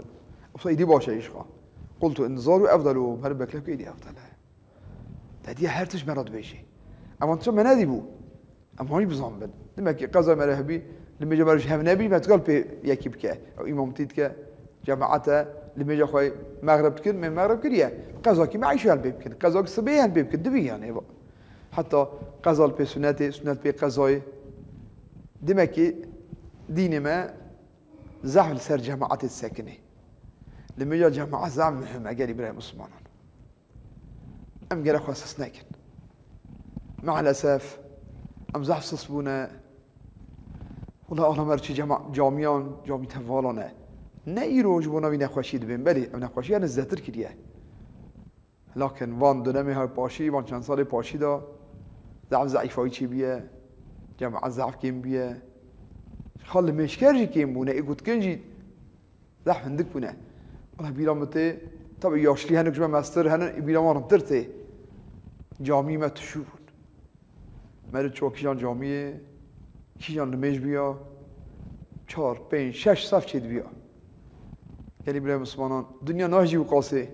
Wisa êdî baş e ji xwe. Qultu intizar û efdal û her bekle ke êdî efdal e. Te diye her tişt me re dibêjî. Eman tişt me nedîbû. Em hemî bizan bin. Demek ki qeza me re hebî, li mêja me re ji hev nebî, me digal pê yekî bike. Ew îmamtî dike, cemaet e, li mêja xwe mexreb dikin, me mexreb kiriye. Qeza kî me îşa hel pê bikin. Qeza kî sibê hel pê bikin. Dibî yani. Heta qeza li pê sunetê, sunet pê qezayê. Demek ki dînê me zehf li ser cemaetê disekinê. Li mêja cemaet zehf muhim e, gelî birayê Muslimanan. Em gerek xwe sis nekin. Maalesef, em zehf sis bûne. Wela ana me re çi cema-, camiyan, camî tevalan e. Ne îro ji bona vî nexweşî dibên, belê, ev nexweşî hene zêdetir kiriye. Lakin van dönemê her paşî, van çend salê paşî de zehf zeîfayî çêbûye, cemaet zehf kêm bûye. Xal li mêşker jî kêm bûne, ê gotikin jî zehf hindik bûne. Wela bîra min tê, tabi yaşlî hene ku ji me mestir hene, ê bîra wan rintir tê. Camî me tişû bûn. Meriv çû kîjan camiyê, kîjan nimêj bûya, çar, pênc, şeş sef çêdibiya. Gelî birayê Mislimanan, dinya nahêjî wî qasê.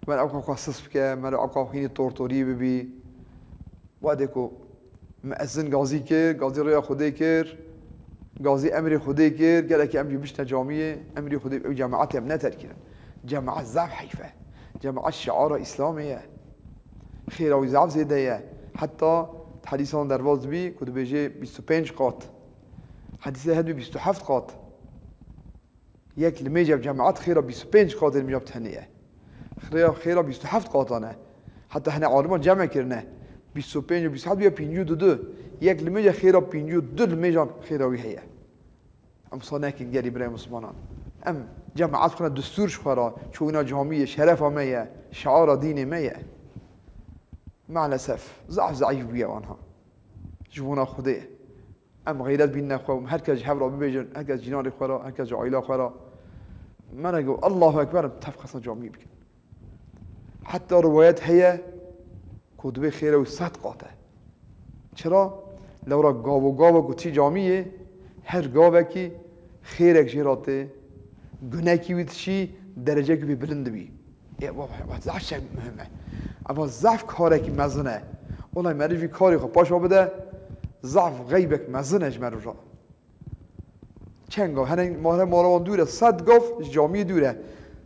Meriv ewka xwe sis bike, meriv ewka xwînî tortorî bibî. Wadê ku muezzin gazî kir, gazî rêya Xwedê kir, gazî emrê Xwedê kir, gelekî em jî bişne camiyê, emrê Xwedê, ew cemaetê em neterkînin. Cemaet zaf heyf e. Cemaet şiara Îslamê ye. Xêra wî zaf zêde ye. Heta di hedîsan derbas dibî ku dibêje bîst û pênc qat. Hedîsê hene dibê bîst û heft qat. Yek limêja cemaet xêra bîst û pênc qatê limêja bi tenê ye. Xêra, xêra bîst û heft qatan e. Heta hene aliman cem kirine. Bîst û pênc û bîst û heft ya pêncî û du. Yek limêja xêra pêncî û du limêjan xêra wî heye. Em wisa nekin gelî birayê Mislimanan. Em cemaet xwe ne destûr ji xwe re, çûna camiyê, şerefa me ye, şiara dînê me ye. Maalesef, zaf zeîf bûye anha. Ji bona Xwedê. Em xeyret bînine xwe, her kes ji hev re bibêjin, her kes cînanê xwe re, her kes ji aîla xwe re. Me re got, Allahu Ekber, em tev qesa camiyê bikin. Heta riwayet heye ku dibê xêra wî sed qat e. Çira? Lewra gavo gavo ku tî camiyê, her gavekî xêrek jê re tê, gunekî wî dişî, derecekî wî bilind dibî. Ê, eva, eva zaf şey muhim e. Eva zaf karekî mezin e. Wela meriv vî karê xwe paşa bide, zaf xeybek mezin e ji meriv re. Çend gav, hene mare mara wan dûr e, sed gav ji camiyê dûr e.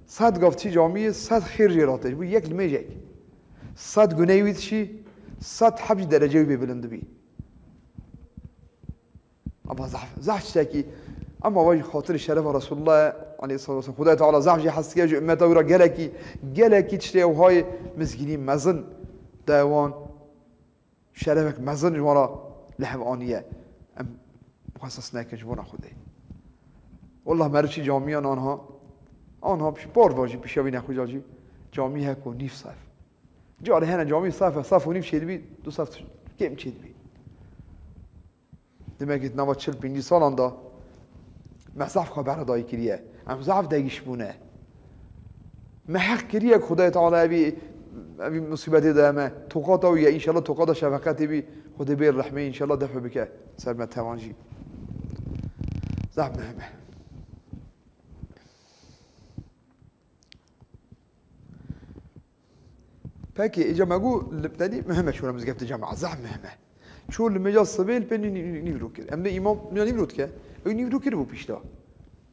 Sed gav çi camiyê, sed xêr jê re tê. Ji bo yek limêjek. Sed guneyê wî dişî, sed heb jî dereceyê wî bê bilind dibî. Ama zaf, zaf tiştekî, ama vay xatirî şerefa Resulullah aleyhissalatu vesselam. Xwedayê Teala zaf jî hez dike ji ummeta wî re gelekî, gelekî tiştê ew hayê mizgînî mezin de wan. Şerefek mezin ji wan re li hev aniye. Em muxesis nekin ji bona Xwedê. Wallah meriv çi camiyan anha, anha pişt por va jî pişevî nexweşa jî camî heko nîv sef. Carê hene camî sef e, sef û nîv çêdibî, du sef kêm çêdibî. Demek ki nava çil pêncî salan da me zaf xwe beredayî kiriye. Em zaf degîş bûne. Me heq kiriye ku Xwedayê Teala evî, evî musîbetê de me. Toqata wî ye, înşallah toqata şefeqetê bî. Xwedê bê rehmê, înşallah def bike ser me tevan jî. Zehf muhim e. Peki, îca me got, li, tenî muhim e çûna mizgeftê cemaat, zehf muhim e. Çû li mêja sibê li pê nî-, nî-, nî-, nîvro kir. Em dê îmam nîvro dike. Ew nîvro kiribû pişta.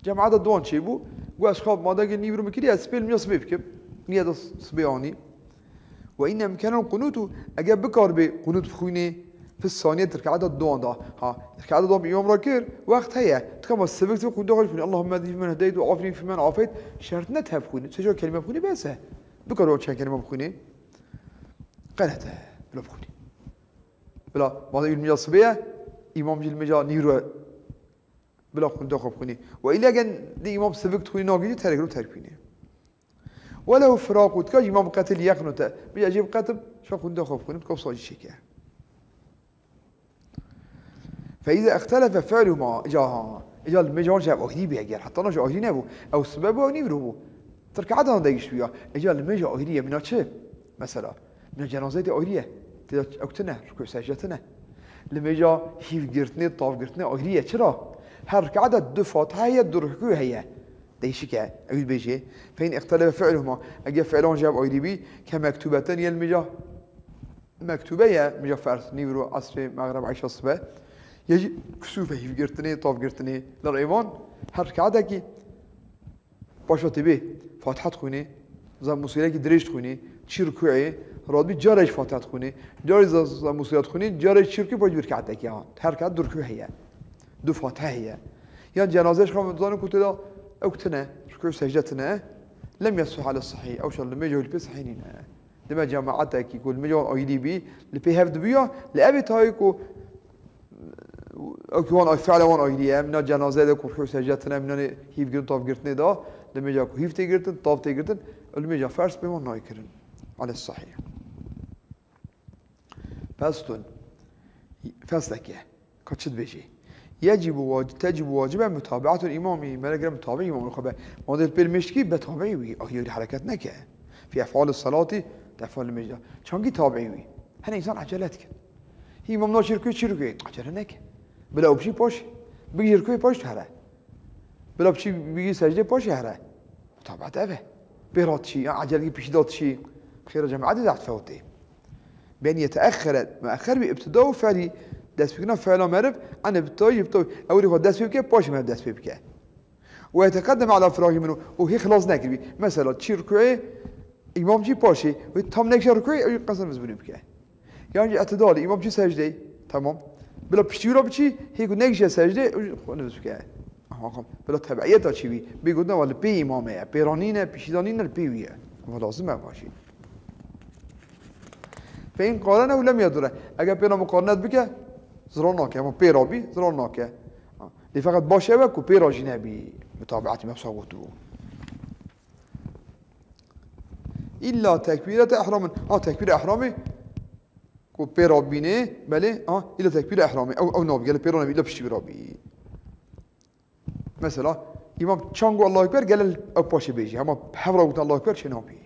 Cemaeta duan çêbû. Got, ez xwe madegê nîvro min kiriye, ez sibê li mêja sibê bikim. Niyeta sibê anî. Ve inne emkenen qunutu, eger bikaribê qunut bixwînê, fi saniye di rekaeta duan da. Ha, rekaeta duan îmam re kir, wext heye. Dikama sivik sivik qunut xwe bixwînê. Allahümme hdini fimen hedeyt ve afini fimen afeyt. Şert ne te bixwînê. Sê çar kelîme bixwînê bes e. Bikaribê çend kelîme bixwînê. Qenet e. Bila bixwînê. Bila, madem îmam sibê ye, îmam jî li mêja nîvro ye. Bila xwînda xwe bixwînî. Ve île gen di îmam sivik dixwînî nagihî terk ro terk bînî. Welew firaqu, tika jî îmam qetil yekno te. Bî ecêb qetim, şa xwînda xwe bixwînim, tika wisa jî çêke. Fe îze extelefe fi'luhuma, îca ha. Îca li mêja wan ji hev ayrî bî eger. Heta na jî ayrî nebû. Ew sibe bû, ew nîvro bû. Tirkeheta wan de gişt bûya. Îca li mêja ayrî ye, mîna çi? Mesela. Mîna cenazeyê tê ayrî ye. Tê de ew tine, rukû secde tine. Li mêja hîv girtinê, tav girtinê ayrî ye. Çira? Her rikate du fatiha heye, du rukû heye. Değişik e. Ew dibêje. Fe in ixtelefe fi'luhuma. Eger fi'lan ji hev ayrî bî, ke mektubeten ye li mêja mektube ye, mêja ferz, nîvro, esrê, mexreb, eşa, sibe. Ye jî kusûfe, hîv girtinê, tav girtinê. Li rêvan her rikatekî Paşa tê bê Fatiha dixwînê, za musîrekî dirêj dixwînê, çî rukûê, radbî cara jî Fatiha dixwînê, cara jî za, za musîre dixwînê, cara jî çî rukû, paşa bir rekatekî ha. Her rekat du rukû heye. Du Fatiha heye. Yan cenaze ji xwe zanin ku tê de ew tine, rukû secde tine, lem yesih ale sahî, ew şan li mêja wî li pê sahî nîne. Dime cemaatekî ku li mêja wan ayrî bî, li pê hev dibiya, li evê tayê ku Ew ki wan ay, fi'la wan ayrî ye. Mîna cenaze de ku rukû secde tine, mîna hîv girtin, tav girtinê de, li mêja ku hîv tê girtin, tav tê girtin, li mêja ferz pê wan nayê kirin. Ala sahî. Feslun. Fesleke. Ka çi dibêjê? Yecibu wac-, tecibu wacibe mutabaetul imamî. Mele gere mutabe imamê xwe be. Ma dê pêl mêşkî be tabiî wî. Ayrî ayrî hereket neke. Fi ef'alis salati, tefal mêja. Çangî tabiî wî. Hene însan ecele dikin. Hî îmam naçî rukû, çî rukû. Acele neke. Bila ew bişî paşê. Bigî rukûyê paşê tu here. Bila biçî bigî secdê paşê here. Mutabat ev e. Pê re tişî, yan ecelgî pişî de tişî. Xêra cemaetê zehf fewtê. Bî en yeteexxere, muexxer bî îbtidau fi'lî, destpêkirina fi'la meriv, an îbtidayî, îbtidayî. Ew rê xwe dest pê bike, paşê meriv dest pê bike. Ve yeteqeddem ala firagî minhu, û hê xilas nekiribî. Mesela çî rukûyê, îmam çî paşê, wê tam nekişe rukûyê, ew qesa nivîsbûnê bike. Yan jî îtidalê, îmam çî secdeyê, temam. Bila piştî wî re biçî, hê ku nekişe secdeyê, ew xwe nivîs bike. Aha, bila tebeiyeta çî bî. Bê gotin, eva li pê îmamê ye, pêranîn e, piştîdanîn e, li pê wî ye. Eva lazim e, va jî. Fe in qarene û lem yedure. Eger pê re muqarenet bike, zirar nake. Ama pê re bî, zirar nake. Lê feqet baş ew e ku pê re jî nebî. Mutabeatî me wisa gotibû. Îlla tekbîrete ihramin. Ha, tekbîra ihramê ku pê re bînê, belê, ha, îlla tekbîra ihramê. Ew, ew nabî, gelê pê re nebî, îlla piştî wî re bî. Mesela, îmam çan got Allahu Ekber, gelê ew paşê bêjî. Hema hev re gotin Allahu Ekber çê nabî.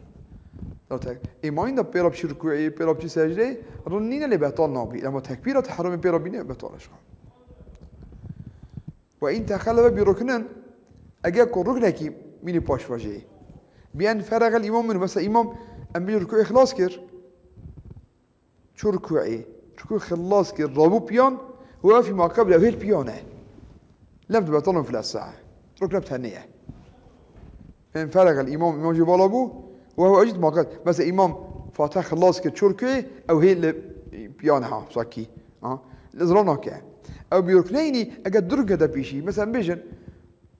Zaten, îmayîn de pê re biçî rukûyê, pê re biçî secdeyê, rin nîne lê betal nabî. Ema tekbîra ihramê pê re bîne, betal e ji xwe. Ve in texellefe bi ruknin, eger ku ruknekî mînî paş ve jê. Bi en ferexel îmam minhu, mesela îmam em bêjin rukûyê xilas kir. Çû rukûyê, rukû xilas kir, rabû piyan, ve fî ma qeblehu, hêl piyan e. Lem tu betalun fil esahe. Rukne bi tenê ye. Em ferexel îmam, îmam jê vala bû, ve huve ecîd ma qed. Mesela îmam Fatiha xilas kir, çû rukûyê, ew hêl li piyan e ha, sakî. Ha? Li zira nake. Ew bi rukneynî, eger du rukne de pîşî, mesela bêjin,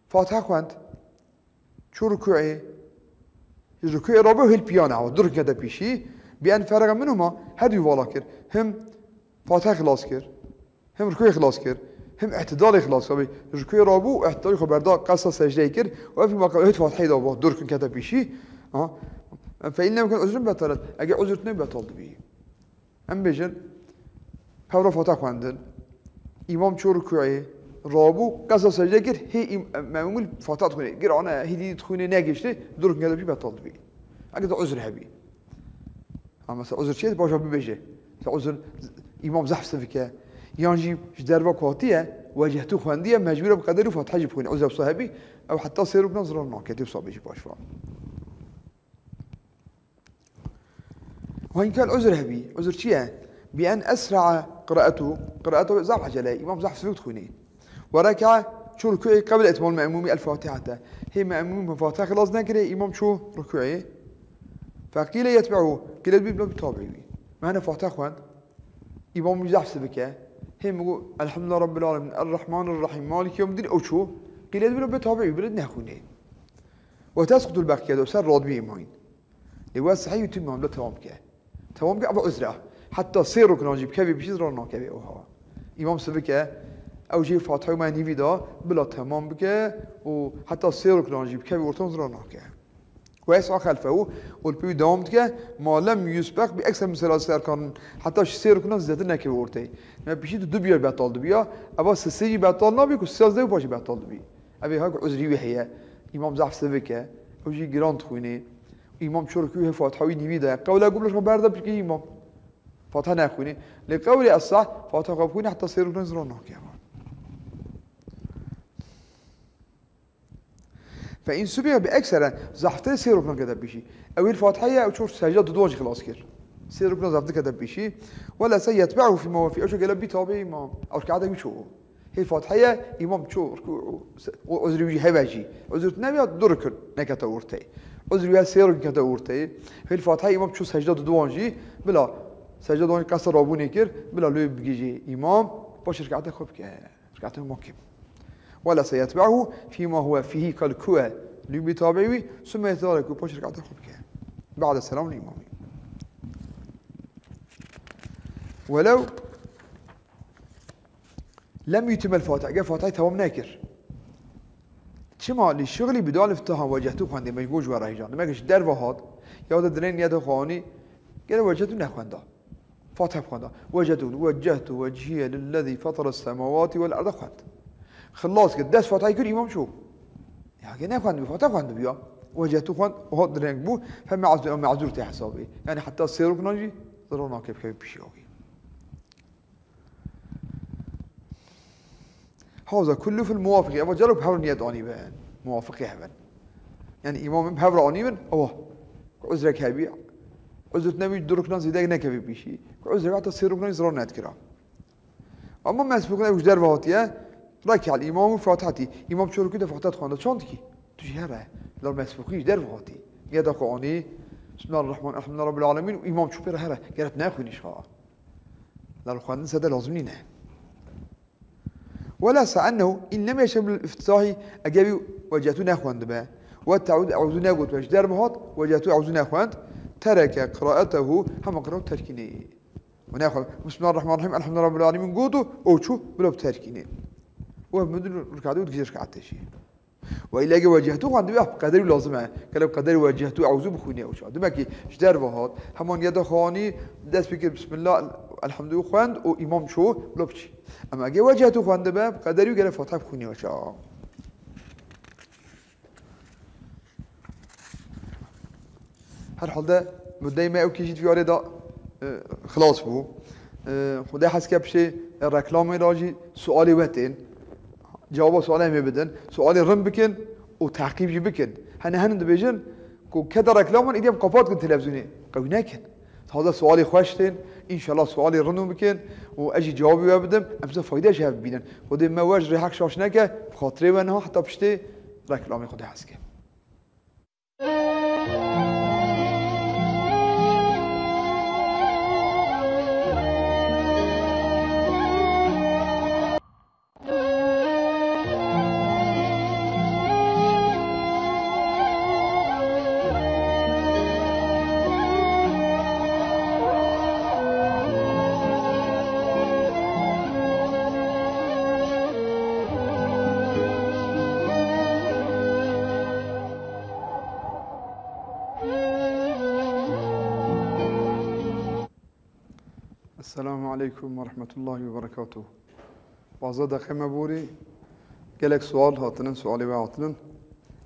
Fatiha xwend, çû rukûyê, ji rukûyê rabû hêl piyan e, ew du rukne de pîşî, bi en ferega minhuma, her du vala kir. Him Fatiha xilas kir, him rukûyê xilas kir, him îtidalê xilas kir. Rukûyê rabû, îtidalê xwe berda, qesa secdeyê kir, û ev ma qe-, hêt Fatiheyê da, du rukn kete pîşî. Ha? Fe in lem yekun uzrun betalet. Eger uzr tune betal dibî. Em bêjin, pevra Fatiha xwendin, îmam çû rukûyê, rabû, qesa secde kir, hê îm-, memûm Fatiha dixwîne, girane, hê dî dixwîne, negihiştê, du rukn kete pîşî betal dibî. Eger de uzr hebî. Ha, mesela uzr çi ye? Baş bibêje. Mesela uzr, îmam zehf sivik e. Yan jî ji derva ku hatiye, wecehtu xwendiye, mecbûr e bi qederî Fatiha jî bixwîne. Uzr wisa hebî, ew heta sê ruknan zirar nake, tê wisa bêjî paşva. Wa in kal uzr hebî. Uzr çi ye? Bi en esra'a qiraetu. Qiraetu zaf ecele. Îmam zaf sivik dixwîne. Ve reka'a, çû rukû'ê qebl etmam me'mûmî el Fatihete. Hê me'mûm Fatiha xilas nekirê, îmam çû rukû'ê. Feqîle yetbi'u. Qîle dibî bila bi tabi'î wî. Me hene Fatiha xwend. Îmam wî zehf sivik e. Hê min got, Elhamdülillah Rabbil Alemin, Errahmanirrahim, Maliki Yevmiddin, ew çû. Qîle dibî bila bi tabi'î wî, bila nexwînê. Ve tesqutul beqiye, ser radbî îmayîn. Lê we sehî û tim mamle tewam ke. Tewam ke, eva uzra. Heta sê ruknan jî bikevê pişî zirar nakevê oha. Îmam sivik e, ew jê Fatiha me nîvî da, bila temam bike û heta sê ruknan jî bikevê ortan zirar nake. Ve yes'a xelfehu, û li pê wî dewam dike, ma lem yusbeq bi ekser min selasi erkan, heta ji sê ruknan zêdetir nekeve ortê. Me pişî tu du biya betal dibiya, eva sisê jî betal nabî ku siyaz de paşê betal dibî. Ev ê hak uzrî wî heye. Îmam zehf sivik e. Ew jî giran dixwînê. Îmam çû rukû hê Fatiha wî nîvî daye. Qewla gum leşma berde pişkî îmam. Fatiha nexwînê. Lê qewlê esah, Fatiha xwe bixwîne heta sê ruknan zirar nake. Fe in subiha bi eksere, zehftir sê ruknan kete pişî. Ew hîl Fatiha ye, ew çû secda duduwan jî xilas kir. Sê ruknan zehftir kete pişî. Wela se yetbe'u fîma wefî, ew çû gele bî tabi îmam. Ew rikate wî çû. Hê Fatiha ye, îmam çû rukû û se-, û uzrî wî jî hebe jî. Uzr tu nebiya du rukun nekete ortê. Uzrî wî ya sê rukun kete ortê. Hê Fatiha îmam çû secda duduwan jî, bila secda duduwan qesa rabûnê kir, bila lê bigihîjê îmam, paşê rikate xwe bike. Rikate îmam kim. Wela seyetbe'uhu fîma huwe fîhî kal kuwe lê bî tabi'î wî, summe yetedare ku paşê rikate xwe bike. Ba'de selam îmamî. Welew Lem yutimel Fatiha. Eger Fatihayê tewam nekir. Çima? Li şixlî bi dal iftiha wecehtu xwendê, me ji bo ji we re hêjan. Demek ji derve hat, ya de dilê niyeta xwe anî, gere wecehtu nexwenda. Fatiha bixwenda. Wecehtu, wecehtu wecihiye lillezî fatara semawati vel arda xwend. Xilas kir, dest Fatihayê kir, îmam çû. Ya ge nexwendibî, Fatiha xwendibî ya. Wecehtu xwend, hat direng bû, fe me'zûr, me'zûr tê hesabê. Yani heta sê ruknan jî, zira nake bikeve pişiya wî. Haza kullu fil muwafiqî. Eva caro bi hev re niyet anî bin. Muwafiqî hev in. Yani îmamên bi hev re anî bin. Ewa. Ku uzrek hebî. Uzr nebî du ruknan zêde nekevî pîşî. Ku uzrek heta sê ruknan zirar nedikira. Ama mesbûqî ew ji derve hatiye. Rekel îmam û Fatiha tî. Îmam çû rukû de Fatiha dixwende. Çand kî? Tu jî here. La mesbûqî ji derve hatî. Niyeta xwe anî. Bismillahirrahman, elhamdülillah Rabbil alemin. Û îmam çû pê re here. Geret nexwînî ji xwe. Lal xwendin sede lazim nîne. Wela sa ennehu in lem yeşem bil iftitahî, eger wî wecehtu nexwendibe, we te'ûd e'ûzû negotibe, ji derve hat, wecehtu e'ûzû nexwend, tereke qiraetehu, hema qiraet terkînê. Û nexwe, Bismillahirrahmanirrahim, elhamdülillah Rabbil alemin got û ew çû bila bi terkînê. Û ev min rikate û digihîje rikatê jî. Ve îlege wecehtu xwendibî, ah, qederî lazim e. Gelo qederî wecehtu e'ûzû bixwînê ew çax. Demek ki ji derve hat, hema niyeta xwe anî, dest pê kir, Bismillah, elhamdülillah xwend û îmam çû, bila biçî. Ama ege wecehtu xwendibe, qederî gere Fatiha bixwînê ew çax. Her halde muddeyê me ew kî jî di vî alê de, e, xilas bû. E, Xwedê hez ke piştê reklamê de jî sualê we tên. Cewaba sualê em ê bidin. Sualê rind bikin û teqîb jî bikin. Hene henin dibêjin ku kete reklaman êdî em qapat kin televîzyonê. Qewî nekin. Taze sualê xweş tên. Înşallah sualê rind bikin û ez jî cewabê we bidim. Em size fayde ji hev bibînin. Xwedê me we ji rê heq şaş neke. Bi xatirê we niha heta piştê reklamê Xwedê hez ke. Esselamu aleykum ve rahmetullahi ve berekatuhu. Bazı deqe me borî gelek sual hatinin, sualê we hatinin.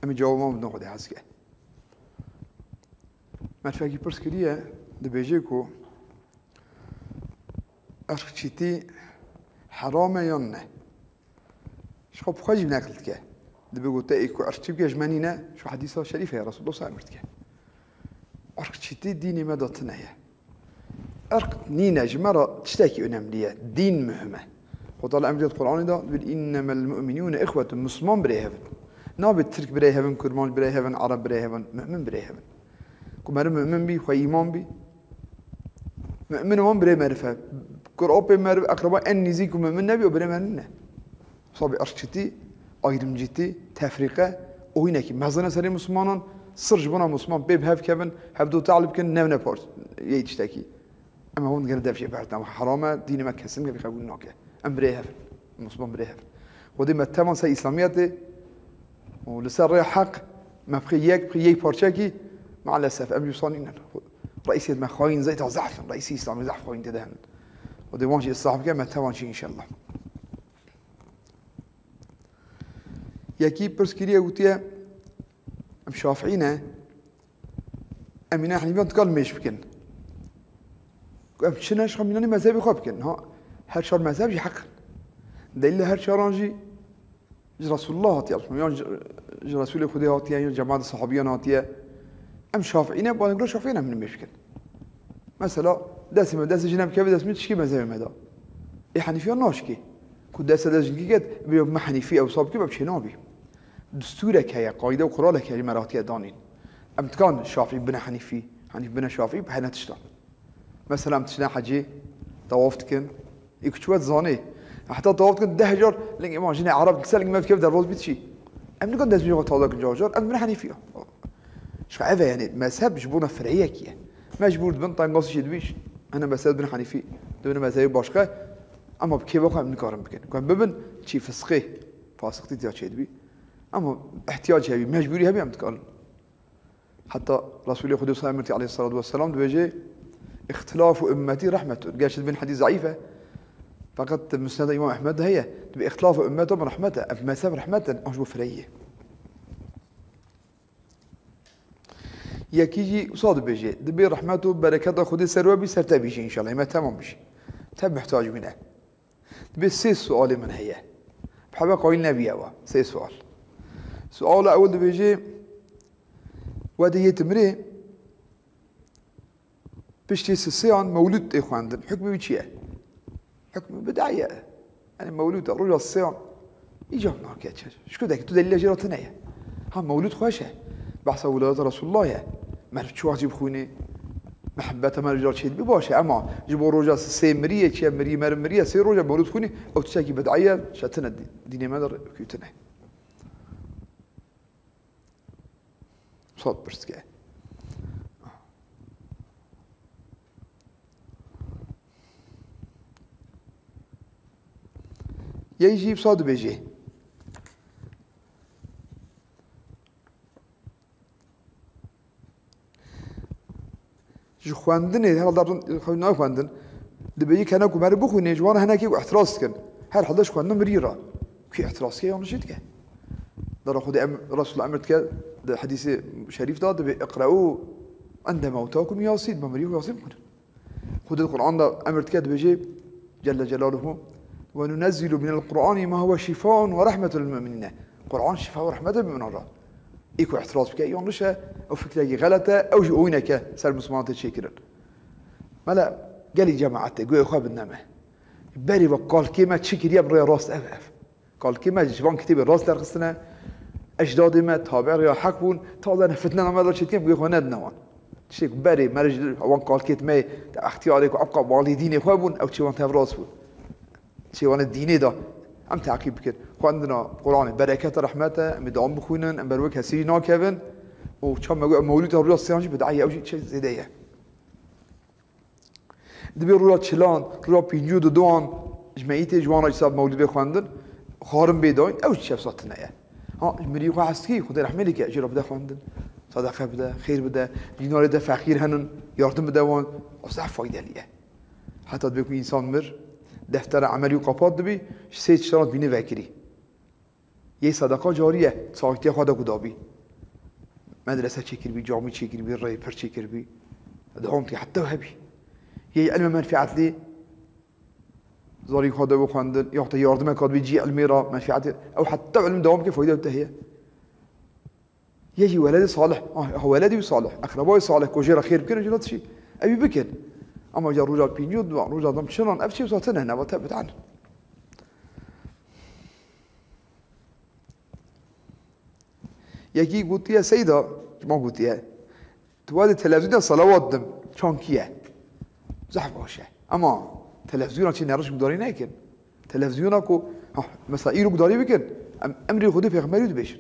Em ê cewabê wan bidin Xwedê hez ke. Merfekî pirs kiriye, dibêje ku irqçîtî heram e yan ne? Ji xwe bi xwe jî neql dike. Dibê ku te ê ku irqçî bike ji me nîne, ji xwe hedîsa şerîf heye, Resulullah sallallahu aleyhi ve sellem emir dike. Irqçîtî dînê me de tune ye. Irq nîne ji me re tiştekî önemli ye. Dîn muhim e. Xweda li emriyet Qur'anê de dibêt, "Innemel mu'minûne ihwetun", Misliman birê hev in. Nabê Tirk birê hev in, Kurmanc birê hev in, Ereb birê hev in, mu'min birê hev in. Ku meriv mu'min bî, xwe îman bî, mu'min wan birê meriv e. Kur apê meriv, eqreba en nîzîk û mu'min nebî, o birê meriv nîne. Sabê irqçîtî, ayrımcîtî, tefrîqe, oyînekî mezin e serê Mislimanan, sir ji bona Misliman pê bi hev kevin, hevdu te'l bikin, newne par-, yê tiştekî. Em hûn digere dev jê berdin. Em heram e, dînê me kesin ke qebûl nake. Em birê hev in. Misliman birê hev in. Xwedê me tevan ser Îslamiyetê û li ser rêya heq me bixê yek, bixê yek parçekî, maalesef em jî wisa nînin. Reîsê me xayîn zeyta zehf in. Reîsî Îslamê zehf xayîn tê de henin. Xwedê wan jî islah bike, me tevan jî înşellah. Yekî pirs kiriye gotiye, em Şafîî ne, em îna Henîfiyan dikar mêj bikin. Em çi ne, ji xwe mînanî mezhebê xwe bikin. Ha, her çar mezheb jî heq in. Delîla her çaran jî ji Resulullah hatiye, yan ji, ji Resulê Xwedê hatiye, yan cemaat sahabiyan hatiye. Em Şafîî ne, bana göre Şafîî ne, em mêj bikin. Mesela, destê me, destê jinê bikeve dest min, çikî mezhebê me de. Ê Henîfiyan naşkî. Ku destê dest jinkî ket, bê me Henîfî, ew sab kî, ew çê nabî. Distûrek heye, qayde û quralek heye, me re hatiye danîn. Em dikan Şafî bine Henîfî, Henîf bine Şafî, bi hene tiştan. Mesela em diçine hecê, tawaf dikin, ê ku çiwet zanê. Heta tawaf dikin deh car, lingê wan jinê Ereb dikse, lingê me dikeve derbaz bît çî. Em nikan dest bi xwe taze kin car car, em bine Henîfî. Ji xwe ev e, yanî mezheb ji bona fireyekî ye. Mecbûr dibin, tengasî çêdibî, hene mezheb bin Henîfî, dibin mezhebê başqe, ema bi kêfa xwe em nikarin bikin. Ku em bibin çî fisqê, fasiqtî tiya çêdibî. Ema ihtiyac hebî, mecbûrî hebî em dikarin. Heta Resulê Xwedê sallallahu aleyhi ve sellem dibêje, "İhtilafu ümmeti rahmetun." Gerçi dibin hedîs zeîf e, feqet Musned Îmam Ehmed de heye. Dibê, "İhtilafu ümmeti rahmete." Ev mezheb rehmet in, an ji bo fireyê. Yekî jî wisa dibêje, dibê rehmet û bereketa Xwedê ser we bî, ser te bî jî înşallah, me temam bî jî. Te muhtac bîne. Dibê sê sualê min heye. Bi hebe qayîl nebiye we. Sê sual. Suala ewil dibêje, we dê yê timrê, piştî sisêyan mewlûd tê xwendin. Hukmê wî çi ye? Hukmê bid'a ye. Yanî mewlûd e, roja sisêyan îcab nake çi. Ji ku dekî tu delîle jê re tune ye. Ha, mewlûd xweş e. Behsa wiladeta Resulullah ye. Meriv çi wext jî bixwînê, mihebbeta meriv jê re çêdibî baş e. Ema ji bo roja sisê mirî ye, çi ye, mirî, meriv mirî ye, sê roja mewlûd xwînî, ew tiştekî bid'a ye, çetin e dî-, dînê me de rê-, kewtine. Sat pirs dike. Yek jî wisa dibêje. Ji xwendinê, herhalde xwe nayê xwendin, dibêje kene ku meriv bixwîne, ji wan re hinekî ku ihtiras dikin. Herhalde ji xwendina mirî re. Kî ihtiras dike, yanlişî dike. Dara Xwedê em, Resulullah emir dike, di hedîsê şerîf de dibê, "Iqre'û inde mewtakum Yasîn", ma mirî xwe Yasîn bixwînin. Xwedê di Qur'an de emir dike, dibêje, Celle Celaluhu, "Ve nunezzilu minel Qur'ani ma huve şifaun ve rahmetun lil mu'minîne." Qur'an şifa û rehmet e mu'minan re. Ê ku ihtiras bike, yanlış e, ew fikrekî xelet e, ew jî oyîneke ser Misliman tê çêkirin. Mele gelî cemaetê, guhê xwe bidine me. Berî ve kalkê me çi kiriye bi rêya rast ev ev. Kalkê me ji van kitêbê rast derxistine, ecdadê me tabi'ê rêya heq bûn, taze ne fitne name de çêdikin, guhê xwe nedine wan. Tiştê ku berê me re ji wan kalkêt me, te extiyarê ku ewqa balî dînê xwe bûn, ew çê wan tev rast bûn. Çê wan ê dînê de em teqîb bikin. Xwendina Quranê bereket e, rehmet e, em ê dewam bixwînin, em ber wê kesî jî nakevin. Û çawa me got, mewlûd e, roja sêyan jî bid'a ye, ew jî çi zêde ye. Dibê roja çilan, roja pêncî û duduan, ji me îtê ji wan re îsab mewlûd bê xwendin, xwarin bê dayîn, ew jî çi wisa tune ye. Ha, ji mirî xwe hez dikî, Xwedê rehmê lê ke, jê re bide xwendin, sedeqe bide, xêr bide, dînarê de feqîr henin, yardim bide wan, o zehf faydelî ye. Heta dibê ku însan mir, deftera emelî û qapat dibî, ji sê tiştan dibînê vekirî. Yê sedeqa carî ye, saxîtiya xwe de ku dabî. Medrese çêkiribî, camî çêkiribî, rêpir çêkiribî. Dewam dike heta hebî. Yê ilme menfeatlî, zarî xwe de bixwendin, ya te yardimek hatibî cî ilmê re, menfeatê. Ew heta ilim dewam bike, fayda te heye. Yê jî weledê salih, ah, weledî wî salih, eqrebayê salih, ku jê re xêr bikin, jê re tişî. Ew ê bikin. Ama ja roja pêncî û du, roja dam çinan, ev çi wisa tine, neva te bidan. Yekî gotiye, Seyda, ji me gotiye, tu wadê televîzyona salawat dim, çankî ye. Zehf baş e. Ama televîzyona çi neriş gudarî nekin. Televîzyona ku, ha, mesela îro gudarî bikin, em emrê Xwedê pêxemberî dibêjin.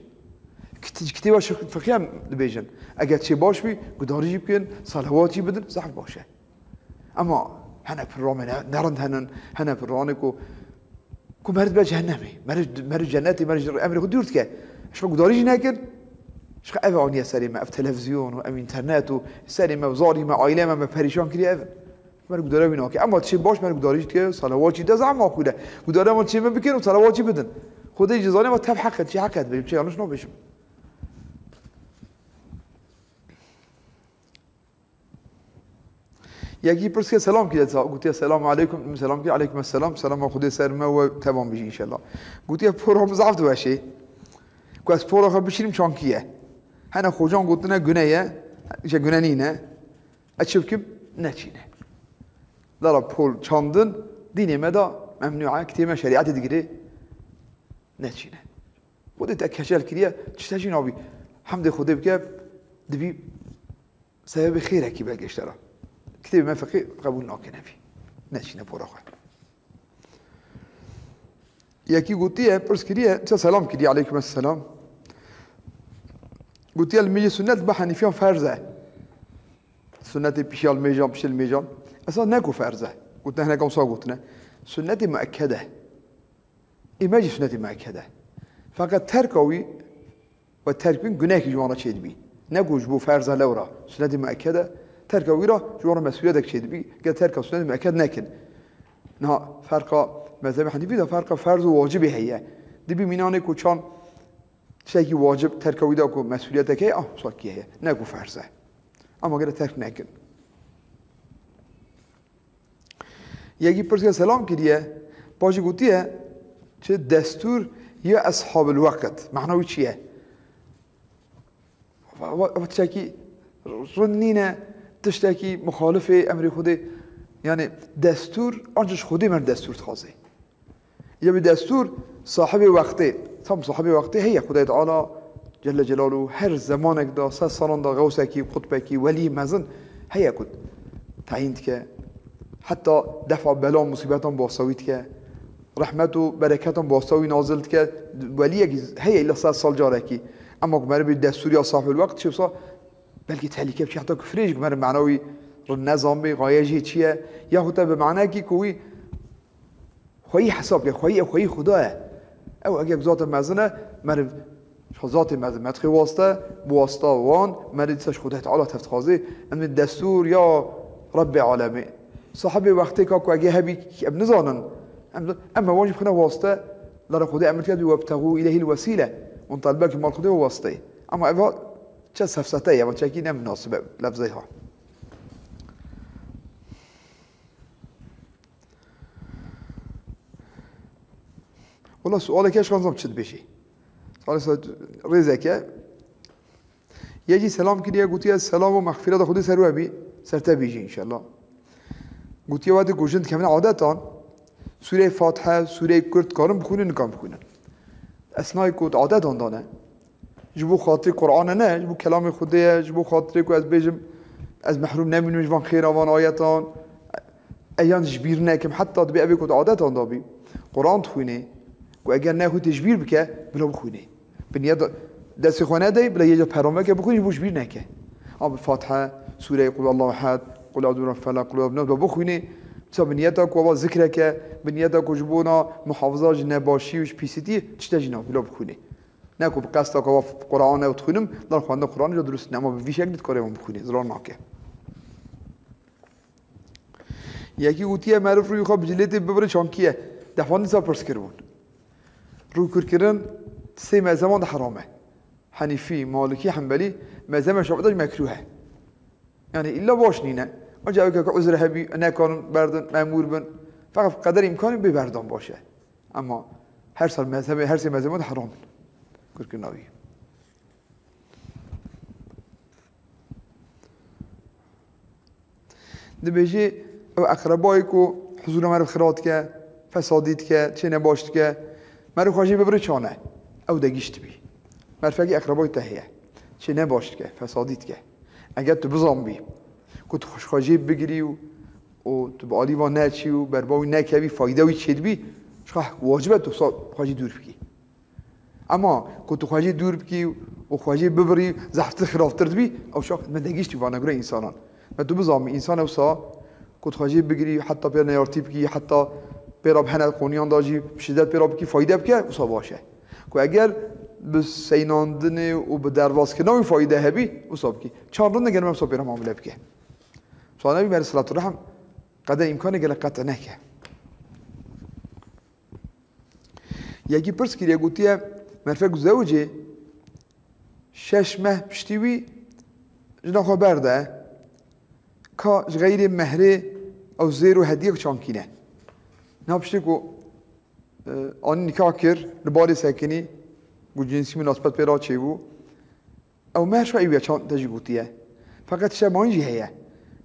Kit-, kitêba şi-, fiqhê em dibêjin. Eger çê baş bî, gudarî jî bikin, salawat jî bidin, zehf baş e. Ema hene pirramê ne, nerind henin, hene pirranê ku, ku meriv be cehennemê, meriv, meriv cennetê, meriv ji emrê xwe dûr dike. Ji xwe gudarî jî nekin, ji xwe ev aniye serê me, ev televîzyon û ev înternet û serê me û zarî me, aîlê me, me perîşan kiriye ev in. Meriv gudare wî nake. Ema çê baş meriv gudarî jî dike, salawat jî de zehf makul e. Gudare ema çê me bikin û salawat jî bidin. Xwedê jî zane me tev heq e, çi heq e dibêjim, çi yanlış nabêjim. Yekî pirs kir, selam kiriye, gotiye, "Selamu aleykum." Min selam kir, "Aleykum esselam, selama Xwedê ser me we tevan bijî înşellah." Gotiye, "Pora min zaf diweşê. Ku ez pora xwe bişînim çankî ye. Hene xocan gotine gune ye, îşte gune nîne. Ez çi bikim? Neçîne." Dara pol çandin, dînê me de memnû e, kitêbê me şerîetê digirê, neçîne. Xwedê te keçel kiriye, tişte jî nabî. Hemdê Xwedê bike, dibî sebebê xêrekî belkê ji te re. Kitêbê me fiqî qebûl nake nebî. Neçîne pora xwe. Yekî gotiye, pirs kiriye, dîsa selam kiriye, "Aleykum esselam." Gotiye, "Li mêjê sunnet bi henîfiyan ferz e." Sunnetê pişiya li mêjan, piştê li mêjan. Esas ne ku ferz e. Gotine hineka wisa gotine. Sunnetê muekked e. Ê me jî sunnetê muekked e. Feqet terka wî we terk bin gunehekî ji wan re çêdibî. Ne ku ji bo ferza lew re, sunetê muekked e, terka wî re ji wan re mesûliyetek çêdibî, gel terka sunetê muekked nekin. Niha ferqa mezhebê Henîfî de ferqa ferz û wacibê heye. Dibî mînanê ku çan tiştekî wacib terka wî de ku mesûliyetek heye, ah, wisa kî heye. Ne ku ferz e. Ama gere terk nekin. Yekî pirs kir, selam kiriye, paşê gotiye, çi destûr ya eshabil weqt, mehna wî çi ye? Va-, va-, va-, tiştekî rind nîne, tiştekî muxalifê emrê Xwedê, yani destûr, ancak ji Xwedê me destûr dixwaze. Ya bi destûr sahibê wextê, tam sahibê wextê heye, Xwedayê Teala Celle Celaluhu her zemanek de, sed salan de xewsekî, qutbekî, welî mezin heye ku tayîn dike. Heta defa bela û musîbetan bi wasta wî dike. Rehmet û bereketan bi wasta wî nazil dike. Weliyekî heye îlla sed sal carekî. Ema ku meriv bi destûr ya sahibê wext çi wisa belkî tehlîke biçî, heta kufrê jî ku meriv mena wî rind nezanbî, gaye jê çi ye? Yaxû te bi menekî ku wî xweyî hesab ke, xweyî, ew xweyî Xuda ye. Ew eke zatê mezin e, meriv ji xwe zatê mezin me dixê waste, bi wasta wan, meriv dîsa ji Xwedê Teala tev dixwazê, em dê destûr ya Rebbê alemê. Sahibê wextê ka ku eke hebî em nizanin, em, em me wan jî bixine waste, lera Xwedê emir kir, "Webtexû ileyhil wesîle." Hûn telbekî mal Xwedê wasteyê. Ama eva çi sefsete ye, eva çekî ne minasib e lefzeyha. Wala sualeke ez xwazam çi dibêjî. Sualê se-, rêzeke. Yekî selam kiriye, gotiye, "Selam û mexfireta Xwedê ser we bî, ser te bî jî înşellah." Gotiye, "Wextê ku jin dikevin adetan, sûreyê Fatihe, sûreyê Kurd karin bixwînin, nikan bixwînin?" Esnayê ku adetan dane, ji bo xatirê Qur'anê ne, ji bo kelamê Xwedê ye, ji bo xatirê ku ez bêjim, ez mehrûm nemînim ji van xêra van ayetan, e, yan ji bîr nekim, heta dibê evê ku di adetan de bî, Qur'an dixwînê, ku eger nexwî tê ji bîr bike, bila bixwînê. Bi niyet destê xwe nedey, bila yê ca peran veke, bixwînê, ji bo ji bîr neke. Ama bi Fatiha, Sûreyê Qul Allahu Ehad, Qul Eûzû bi Rebbî Felak, Qul Eûzû bi Nas, bila bixwînê, mesela bi niyeta ku ava zikreke, bi niyeta ku ji bona muhafaza ji nebaşî û ji pîsîtî, tişte jî na, bila bixwînê. Ne ku bi qesta ku ava Qur'an ew dixwînim, dar xwendin Qur'anê jî durust ne, ama bi vî şeklî dikare wan bixwînê, zirar nake. Yekî gotiye, meriv rûyê xwe bi cilêtê bibire çankî ye. Defa dîsa pirs kiribûn. Rû kûrkirin sê mezheban de heram e. Henîfî, Malikî, Hembelî, mezhebe Şafîî de jî mekrûh e. Yani îlla baş nîne. Ancak ew ke uzr hebî, nekarin berdin, memûr bin. Feqet qeder îmkanî bê berdan baş e. Ama her sal mezhebê, her sê mezhebê de heram in. Kurkirina wî. Dibêjî, ew eqrebayê ku huzûra meriv xira dike, fesadî dike, çê nebaş dike, meriv xwe jê bibirî çane. Ew de gişt bî. Merfekî eqrebayê te heye. Çê nebaş dike, fesadî dike. Eger tu bizanbî ku tu xwe ji xwe jê bigirî û, û tu bi alî van neçî û berba wî nekevî, fayda wî çêdibî, ji xwe wacib e tu xwe jê dûr bikî. Ema ku tu xwe jê dûr bikî û xwe jê bibirî, zehftir xiraftir dibî, ew çax me de giştî vana gure însanan. Me tu bizanbî, însan ewsa ku tu xwe jê bigirî, heta pê re neyartî bikî, heta pê re bi hene qoniyan de jî şidet pê re bikî, fayde bike, wisa baş e. Ku eger bi seynandinê û bi dervazkirina wî fayde hebî, wisa bikî. Çand rind e, gel me wisa pê re muamele bike. Wisa nebî, me re silaturrehim qeder îmkanê gele qet neke. Yekî pirs kiriye, gotiye, merfek zewicê şeş meh piştî wî jina xwe berde, ka ji xeyrê mehrê ew zêr û hediyek çankîne. Niha piştî ku, e, anî nikah kir, li balê sekinî, ku cinsî minasebet pê re çêbû, ew mehr şa êwiye çand te jî gotiye. Feqet tişte mayîn jî heye.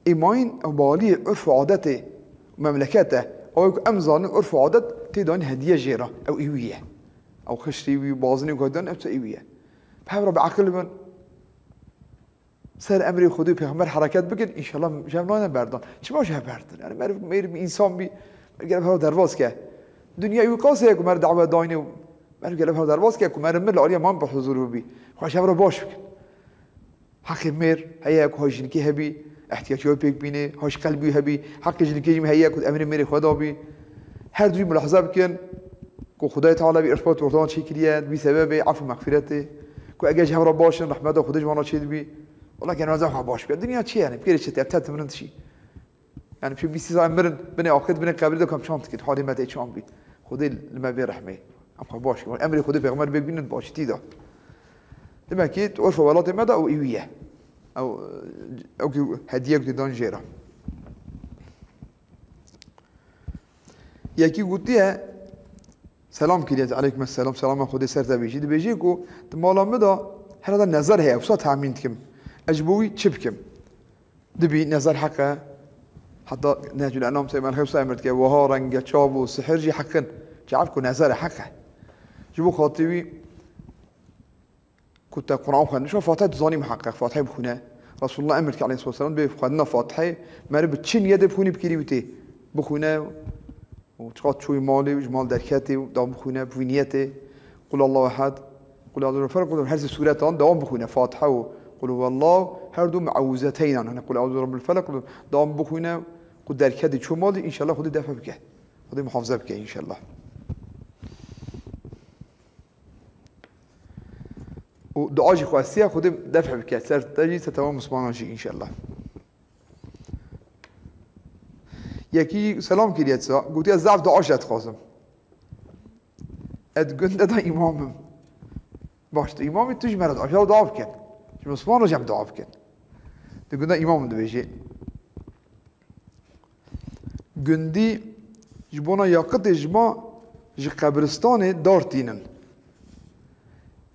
Ê mayîn ew balî urf û adetê memleket e. Ew ê ku em zanin urf û adet tê danîn hediye jê re. Ew êwî ye. Ew xiştî wî, bazinê ku dan ew tişt êwî ye. Bi hev re bi eqil bin. Ser emrê Xwedê û Pêxember hereket bikin, înşallah ji hev nayne berdan. Çima ji hev berdin? Yani meriv, meriv însan bî, gel hev derbas ke. Dinya wî qasê ye ku mer dawet dayne û Meriv gele hev derbas ke ku meriv mir li aliyê man bi huzur bibî. Xwe ji hev re baş bikin. Heqê mêr heye ku hay jinikê hebî, ihtiyacê wî pêk bînê, hay ji qelbî wî hebî. Heqê jinikê jî heye ku emrê mêrê xwe dabî. Her du jî mulahaze bikin ku Xwedayê Teala vî irtibat ortadan çêkiriye, vî sebebê af û mexfiretê. Ku eger ji hev re baş in, rehmeta Xwedê ji wan re çêdibî. Wela gel meriv xwe baş bike. Dinya çi ye yani? Bi kêrê çi te, te timirin çi? Yani pê bîst sal mirin, binê axir, binê qebrê de kam çand dikit, halê me tê çand bî. Xwedê li me bê rehmê. Em xwe baş, emrê Xwedê pêxember bê bînin başîtî de. Demek ki urf û welatê me de ew êwî ye. Ew, ew ki hediye ku dan jê re. Yekî gotiye, selam kiriye, aleykum selam, selama Xwedê ser te bê jî. Dibêjî ku di mala min de herhalde nezar heye, wisa tahmîn dikim. Ez ji bo wî çi bikim? Dibî nezar heq e. Heta Nehcul Enam Seyyid Mehmet Xev Sayê Mird ke wiha renge çav û sihir jî heq in. Çav ku nezar e heq e. Ji bo xatirî wî ku te Quran xwendin, şo Fatiha dizanî muheqeq, Fatihayê bixwîne. Resulullah emir ki aleyhissalatu vesselam bê xwendina Fatihayê, meriv bi çi niyetê bixwînî bikirî wî tê. Bixwîne û çiqas çûyî malê û ji mal derketê û dewam bixwîne bi vî niyetê. Qul Allahu Ehed, Qul Eûzu Birabbil Felek, Qul her sê sûretan dewam bixwîne. Fatiha û Qul Huwallahu, her du muewwizeteynan. Hani Qul Eûzu Birabbil Felek, Qul dewam bixwîne. Ku derketê çû malê, înşallah Xwedê def bike. Xwedê muhafaza bike înşallah. Û dua jî xwestiye, Xwedê def bike. Ser te jî, ser temam Muslimanan jî înşallah. Yekî selam kiriye tisa, gotiye, zaf dua ji te dixwazim. Ez di gund de îmam im. Baş, tu îmam î, tu ji me re dua, ji me re dua bikin. Ji Musliman re jî em dua bikin. Di gund de îmam im dibêjê. Gundî ji bona yaqitê ji ma ji qebristanê dar tînin.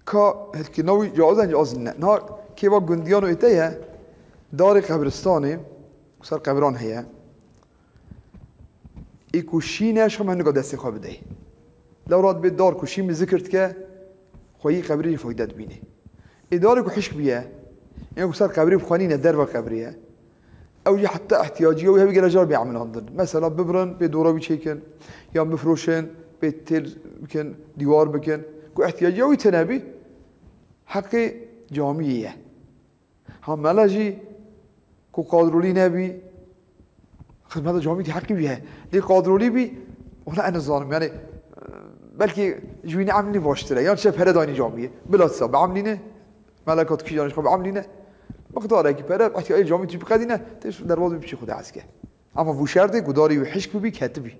Ka hilkirina wî caiz e, caiz nîne. Niha kêva gundiyan û ê te ye, darê qebristanê, ser qebran heye. Ê ku şîn e, şima nika destê xwe bidey. Lewra dibê dar ku şîn bî zikir dike, xweyî qebrê jî fayde dibînê. Ê darê ku hişk bîye, ê ku ser qebrê bi xwe nîne, derva qebrê ye. Ew jî heta ihtiyaciya wî hebî gele car bê emilandin. Mesela bibirin, bê dora wî çêkin, yan bifroşin, bê têl bikin, dîwar bikin. Ku ihtiyaciya wî tune bî, heqê camiyê ye. Ha mela jî ku qadrolî nebî, xizmeta camî heqî bî ye. Lê qadrolî bî, wela ez nizanim. Yani, e, belkî ji wî neemlî baştir e. Yan çi pere dayînî camiyê. Bila tisa biemlîne, melekat kîjan ji xwe biemlîne. Miqdarekî pere, ihtiyacê camî tu biqedîne, tê derbaz bî, biçî Xwedê hez ke. Ama bu şertê ku darî wî hişk bibî, ketibî.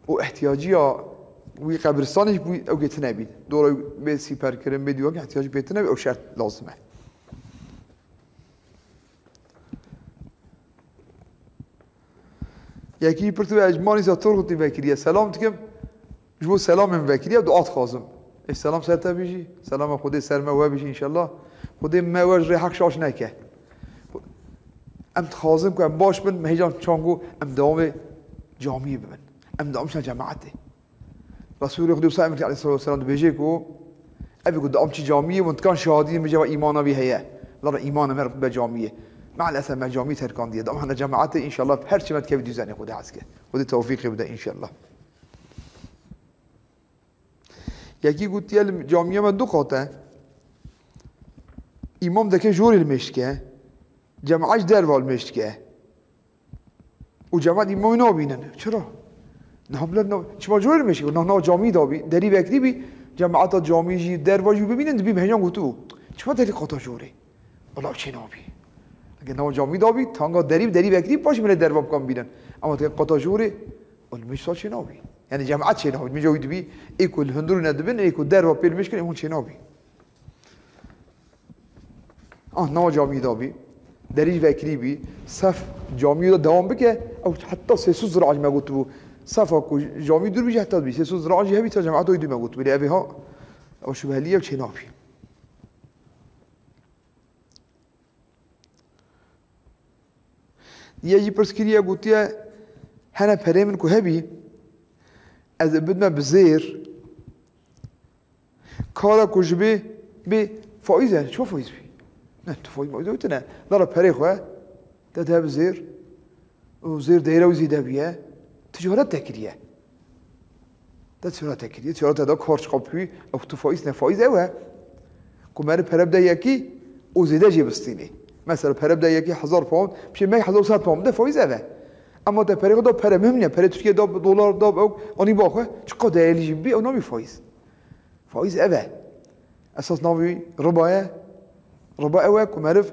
Û ihtiyaciya Wî qebristanê jî bû ew gê tine bî. Dora bê sîperkirin, bê dîwan ihtiyacî pê tine bî, ew şert lazim e. Yekî pirs ve, ez ji malî se tor xwe vekiriye. Selam dikim. Ji bo selamê min vekiriye, dua dixwazim. Ê selam ser te bijî. Selama Xwedê ser me we bijî înşellah. Xwedê me we ji rê heq şaş neke. Em dixwazin ku em baş bin, me hêjan çango em dewamê camiyê bibin. Em dewam şina cemaetê. Resulê Xwedê wisa emir kir aleyhissalatu vesselam dibêje ku ev ku dam çi camiyê, hûn dikan şahadî min ceva îmana vî heye. Lara îmana me be camiyê. Maalesef me camiyê terkandiye. Dam hene cemaetê înşallah her çi me dikevî dîzanê Xwedê hez ke. Xwedê tewfîqê bide înşallah. Yekî gotiye li camiya me du qat e. Îmam deke jorê li mêj dike. Cemaet ji derva li mêj dike. Û cemaet îmamê nabînin. Çira? Niha bila nav-, çima jorê li mêj dike? Nav, nav camî dabî, derî vekirî bî, cemaeta camî jî, derva jî bibînin, dibî me hêjan gotibû. Çima derî qata jorê? Wela çê nabî. Eger nav camî dabî, tanga derî, derî vekirî, paşê milê derva bikan bînin. Ama te qata jorê, û li mêj sa çê nabî. Yani cemaet çê nabî. Mêja wî dibî, ê ku li hundirû ne dibin, ê ku derva pê li mêj kin, ê hûn çê nabî. Ah, nava camî dabî. Derî vekirî bî. Sef camî de dewam bike, ew heta sê sed zira me gotibû. Sefa ku camî dûr bî jî heta dibî. Sê sed zira jî hebî ta cemaeta wî dû me gotibû. Lê ev ê ha, ew şubhelî ye, ew çê nabî. Yê jî pirs kiriye, gotiye, hene perê min ku hebî, ez ê bidme bi zêr, kara ku ji bê, bê faîz e, çi faîz bî? Ne, tu faîz maîz wî tune. Lara perê xwe, te dihe bi zêr, û zêr deyra wî zêde bûye, ticaret te kiriye. Te ticarete kiriye, ticarete de kar çiqa bikî, ew tu faîz ne, faîz ew e. Ku meriv pere bide yekî û zêde jê bistînê. Mesela pere bide yekî hezar pound, pişê me hezar û sed pound bide, faîz ev e. Ema te perê xwe da pere, muhim niye, perê Tirkiye da bi dolar, da bi ew, anî ba xwe, çiqa değerli jî bibî, ew nabî faîz. Faîz ev e. Esas navê wî riba ye. Riba ew e ku meriv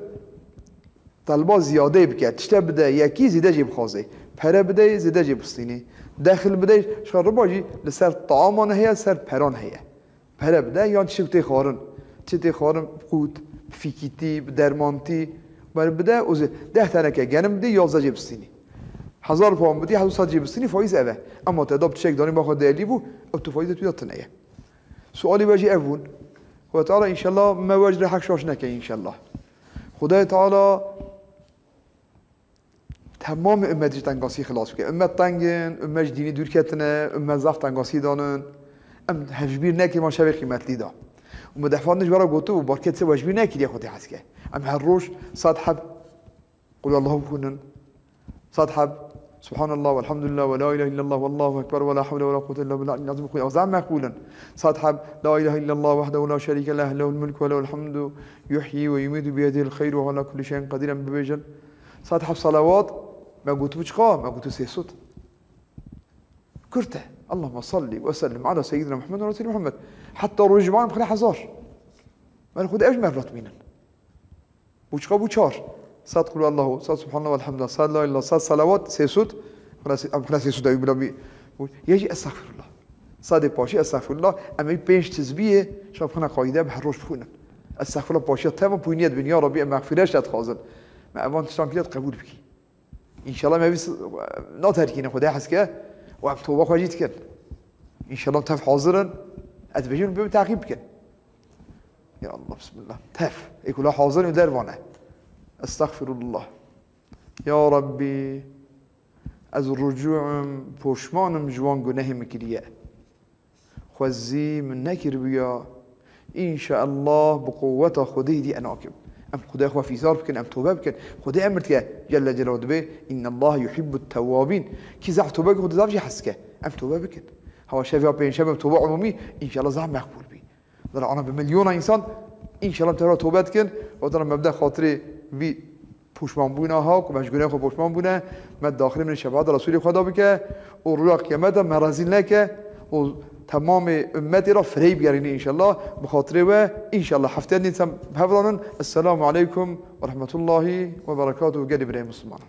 telba ziyadeyê bike. Tişte bide yekî, zêde jê bixwaze. Pere bide, zêde jê bistînê. Dexil bide, şixa riba jî li ser taaman heye, ser peran heye. Pere bide yan tiştek tê xwarin. Tiştek tê xwarin qût, bi fîkîtî, bi dermantî. Meriv bide û zê-, deh teneke genim bidî, yazdeh jê bistînî. Hezar pound bidî, hezar sed jê bistînî, faîz ev e. Ema te da bi tiştek danî ba xwe değerli bû, ew tu faîzê tu ya tune ye. Sualê we jî ev bûn. Xwedê Teala înşallah me we ji rê hek şaş neke înşallah. Xwedayê Teala temamê ummet ji tengasî xilas bike. Ummet teng in, ummet ji dînî dûr ketine, ummet zaf tengasî danin. Em hevjbîr nekin, ma şevê qîmetlî da. Û me defa din ji we re gotibû, balkê se we ji bîr nekiriye Xwedê hez ke. Em her roj sed heb Qul Allahu bixwînin. Sed heb Subhanallah velhamdülillah ve la ilahe illallah vallahu ekber ve la havle ve la kuvvete illa billahil aliyyil azim bixwînin. Ew zaf meqbûl in. Sed heb La ilahe illallah vehdehu la şerîke leh, lehul mulku ve lehul hamdu, yuhyi ve yumîtu biyedihil xeyru ve huve ala kulli şeyin qedîr em bibêjin. Sed heb salawat, me gotibû çiqa? Me gotibû sê sed. Kurt e. Allahümme salli ve sellim ala seyyidina Muhammed ve Resulî Muhammed. Heta rojê cuma bixwîne hezar. Belê Xwedê ev ji me evlat bînin. Bû çiqa bû çar. Sed Qul Allahu, sed Subhanallah velhamdülillah, sed la ilahe, sed salawat, sê sed. Xwena sê-, em xwena sê sed ew bila bî. Bû, yê jî estexfirullah. Sedê paşî estexfirullah. Em ê pênc tizbiyê, şa bixwîne qaîde, em her roj bixwînin. Estexfirullah paşiya tema pûyniyet bin. Ya Rabbi, em mexfîret ji te dixwazin. Me evan tiştan kiriye qebûl bikî. Înşallah me vî s-, naterkînin Xwedê hez ke û em toba xwe jî dikin. Înşallah tev hazir in, ez dibêjim bibin teqîb bikin. Ya Allah, bismillah. Tev. Ê ku la hazir in dervane. Estexfirullah. Ya Rabbi, ez rucû im, poşman im ji wan gunehê min kiriye. Xwezî min nekiribûya. Înşeallah bi quweta Xwedê dî em nakim. Em Xwedê xwe fîzar bikin, em tobe bikin. Xwedê emir dike, Celle Celaluhu dibê, "Innallaha yuhibbut tewwabîn." Kî zaf tobe bike, Xwedê zaf jî hez dike. Em tobe bikin. Hewa şevya pêncşembe tobe umûmî, înşeallah zaf meqbûl bî. Zira ana bi milyona însan, înşeallah tevra tobe dikin. Wexta me bide xatirê vî poşmanbûna ha, ku me ji gunehê xwe poşman bûne, me daxilê min şefaeta Resûlê Xweda bike û roja qiyameta me rezîl neke û temamê ummetê re firey bigerîne înşallah. Bi xatirê we, înşallah, hefteya din em hevranin. Esselamu aleykum ve rahmetullahi ve berekatuhu, gelê birayê Misliman.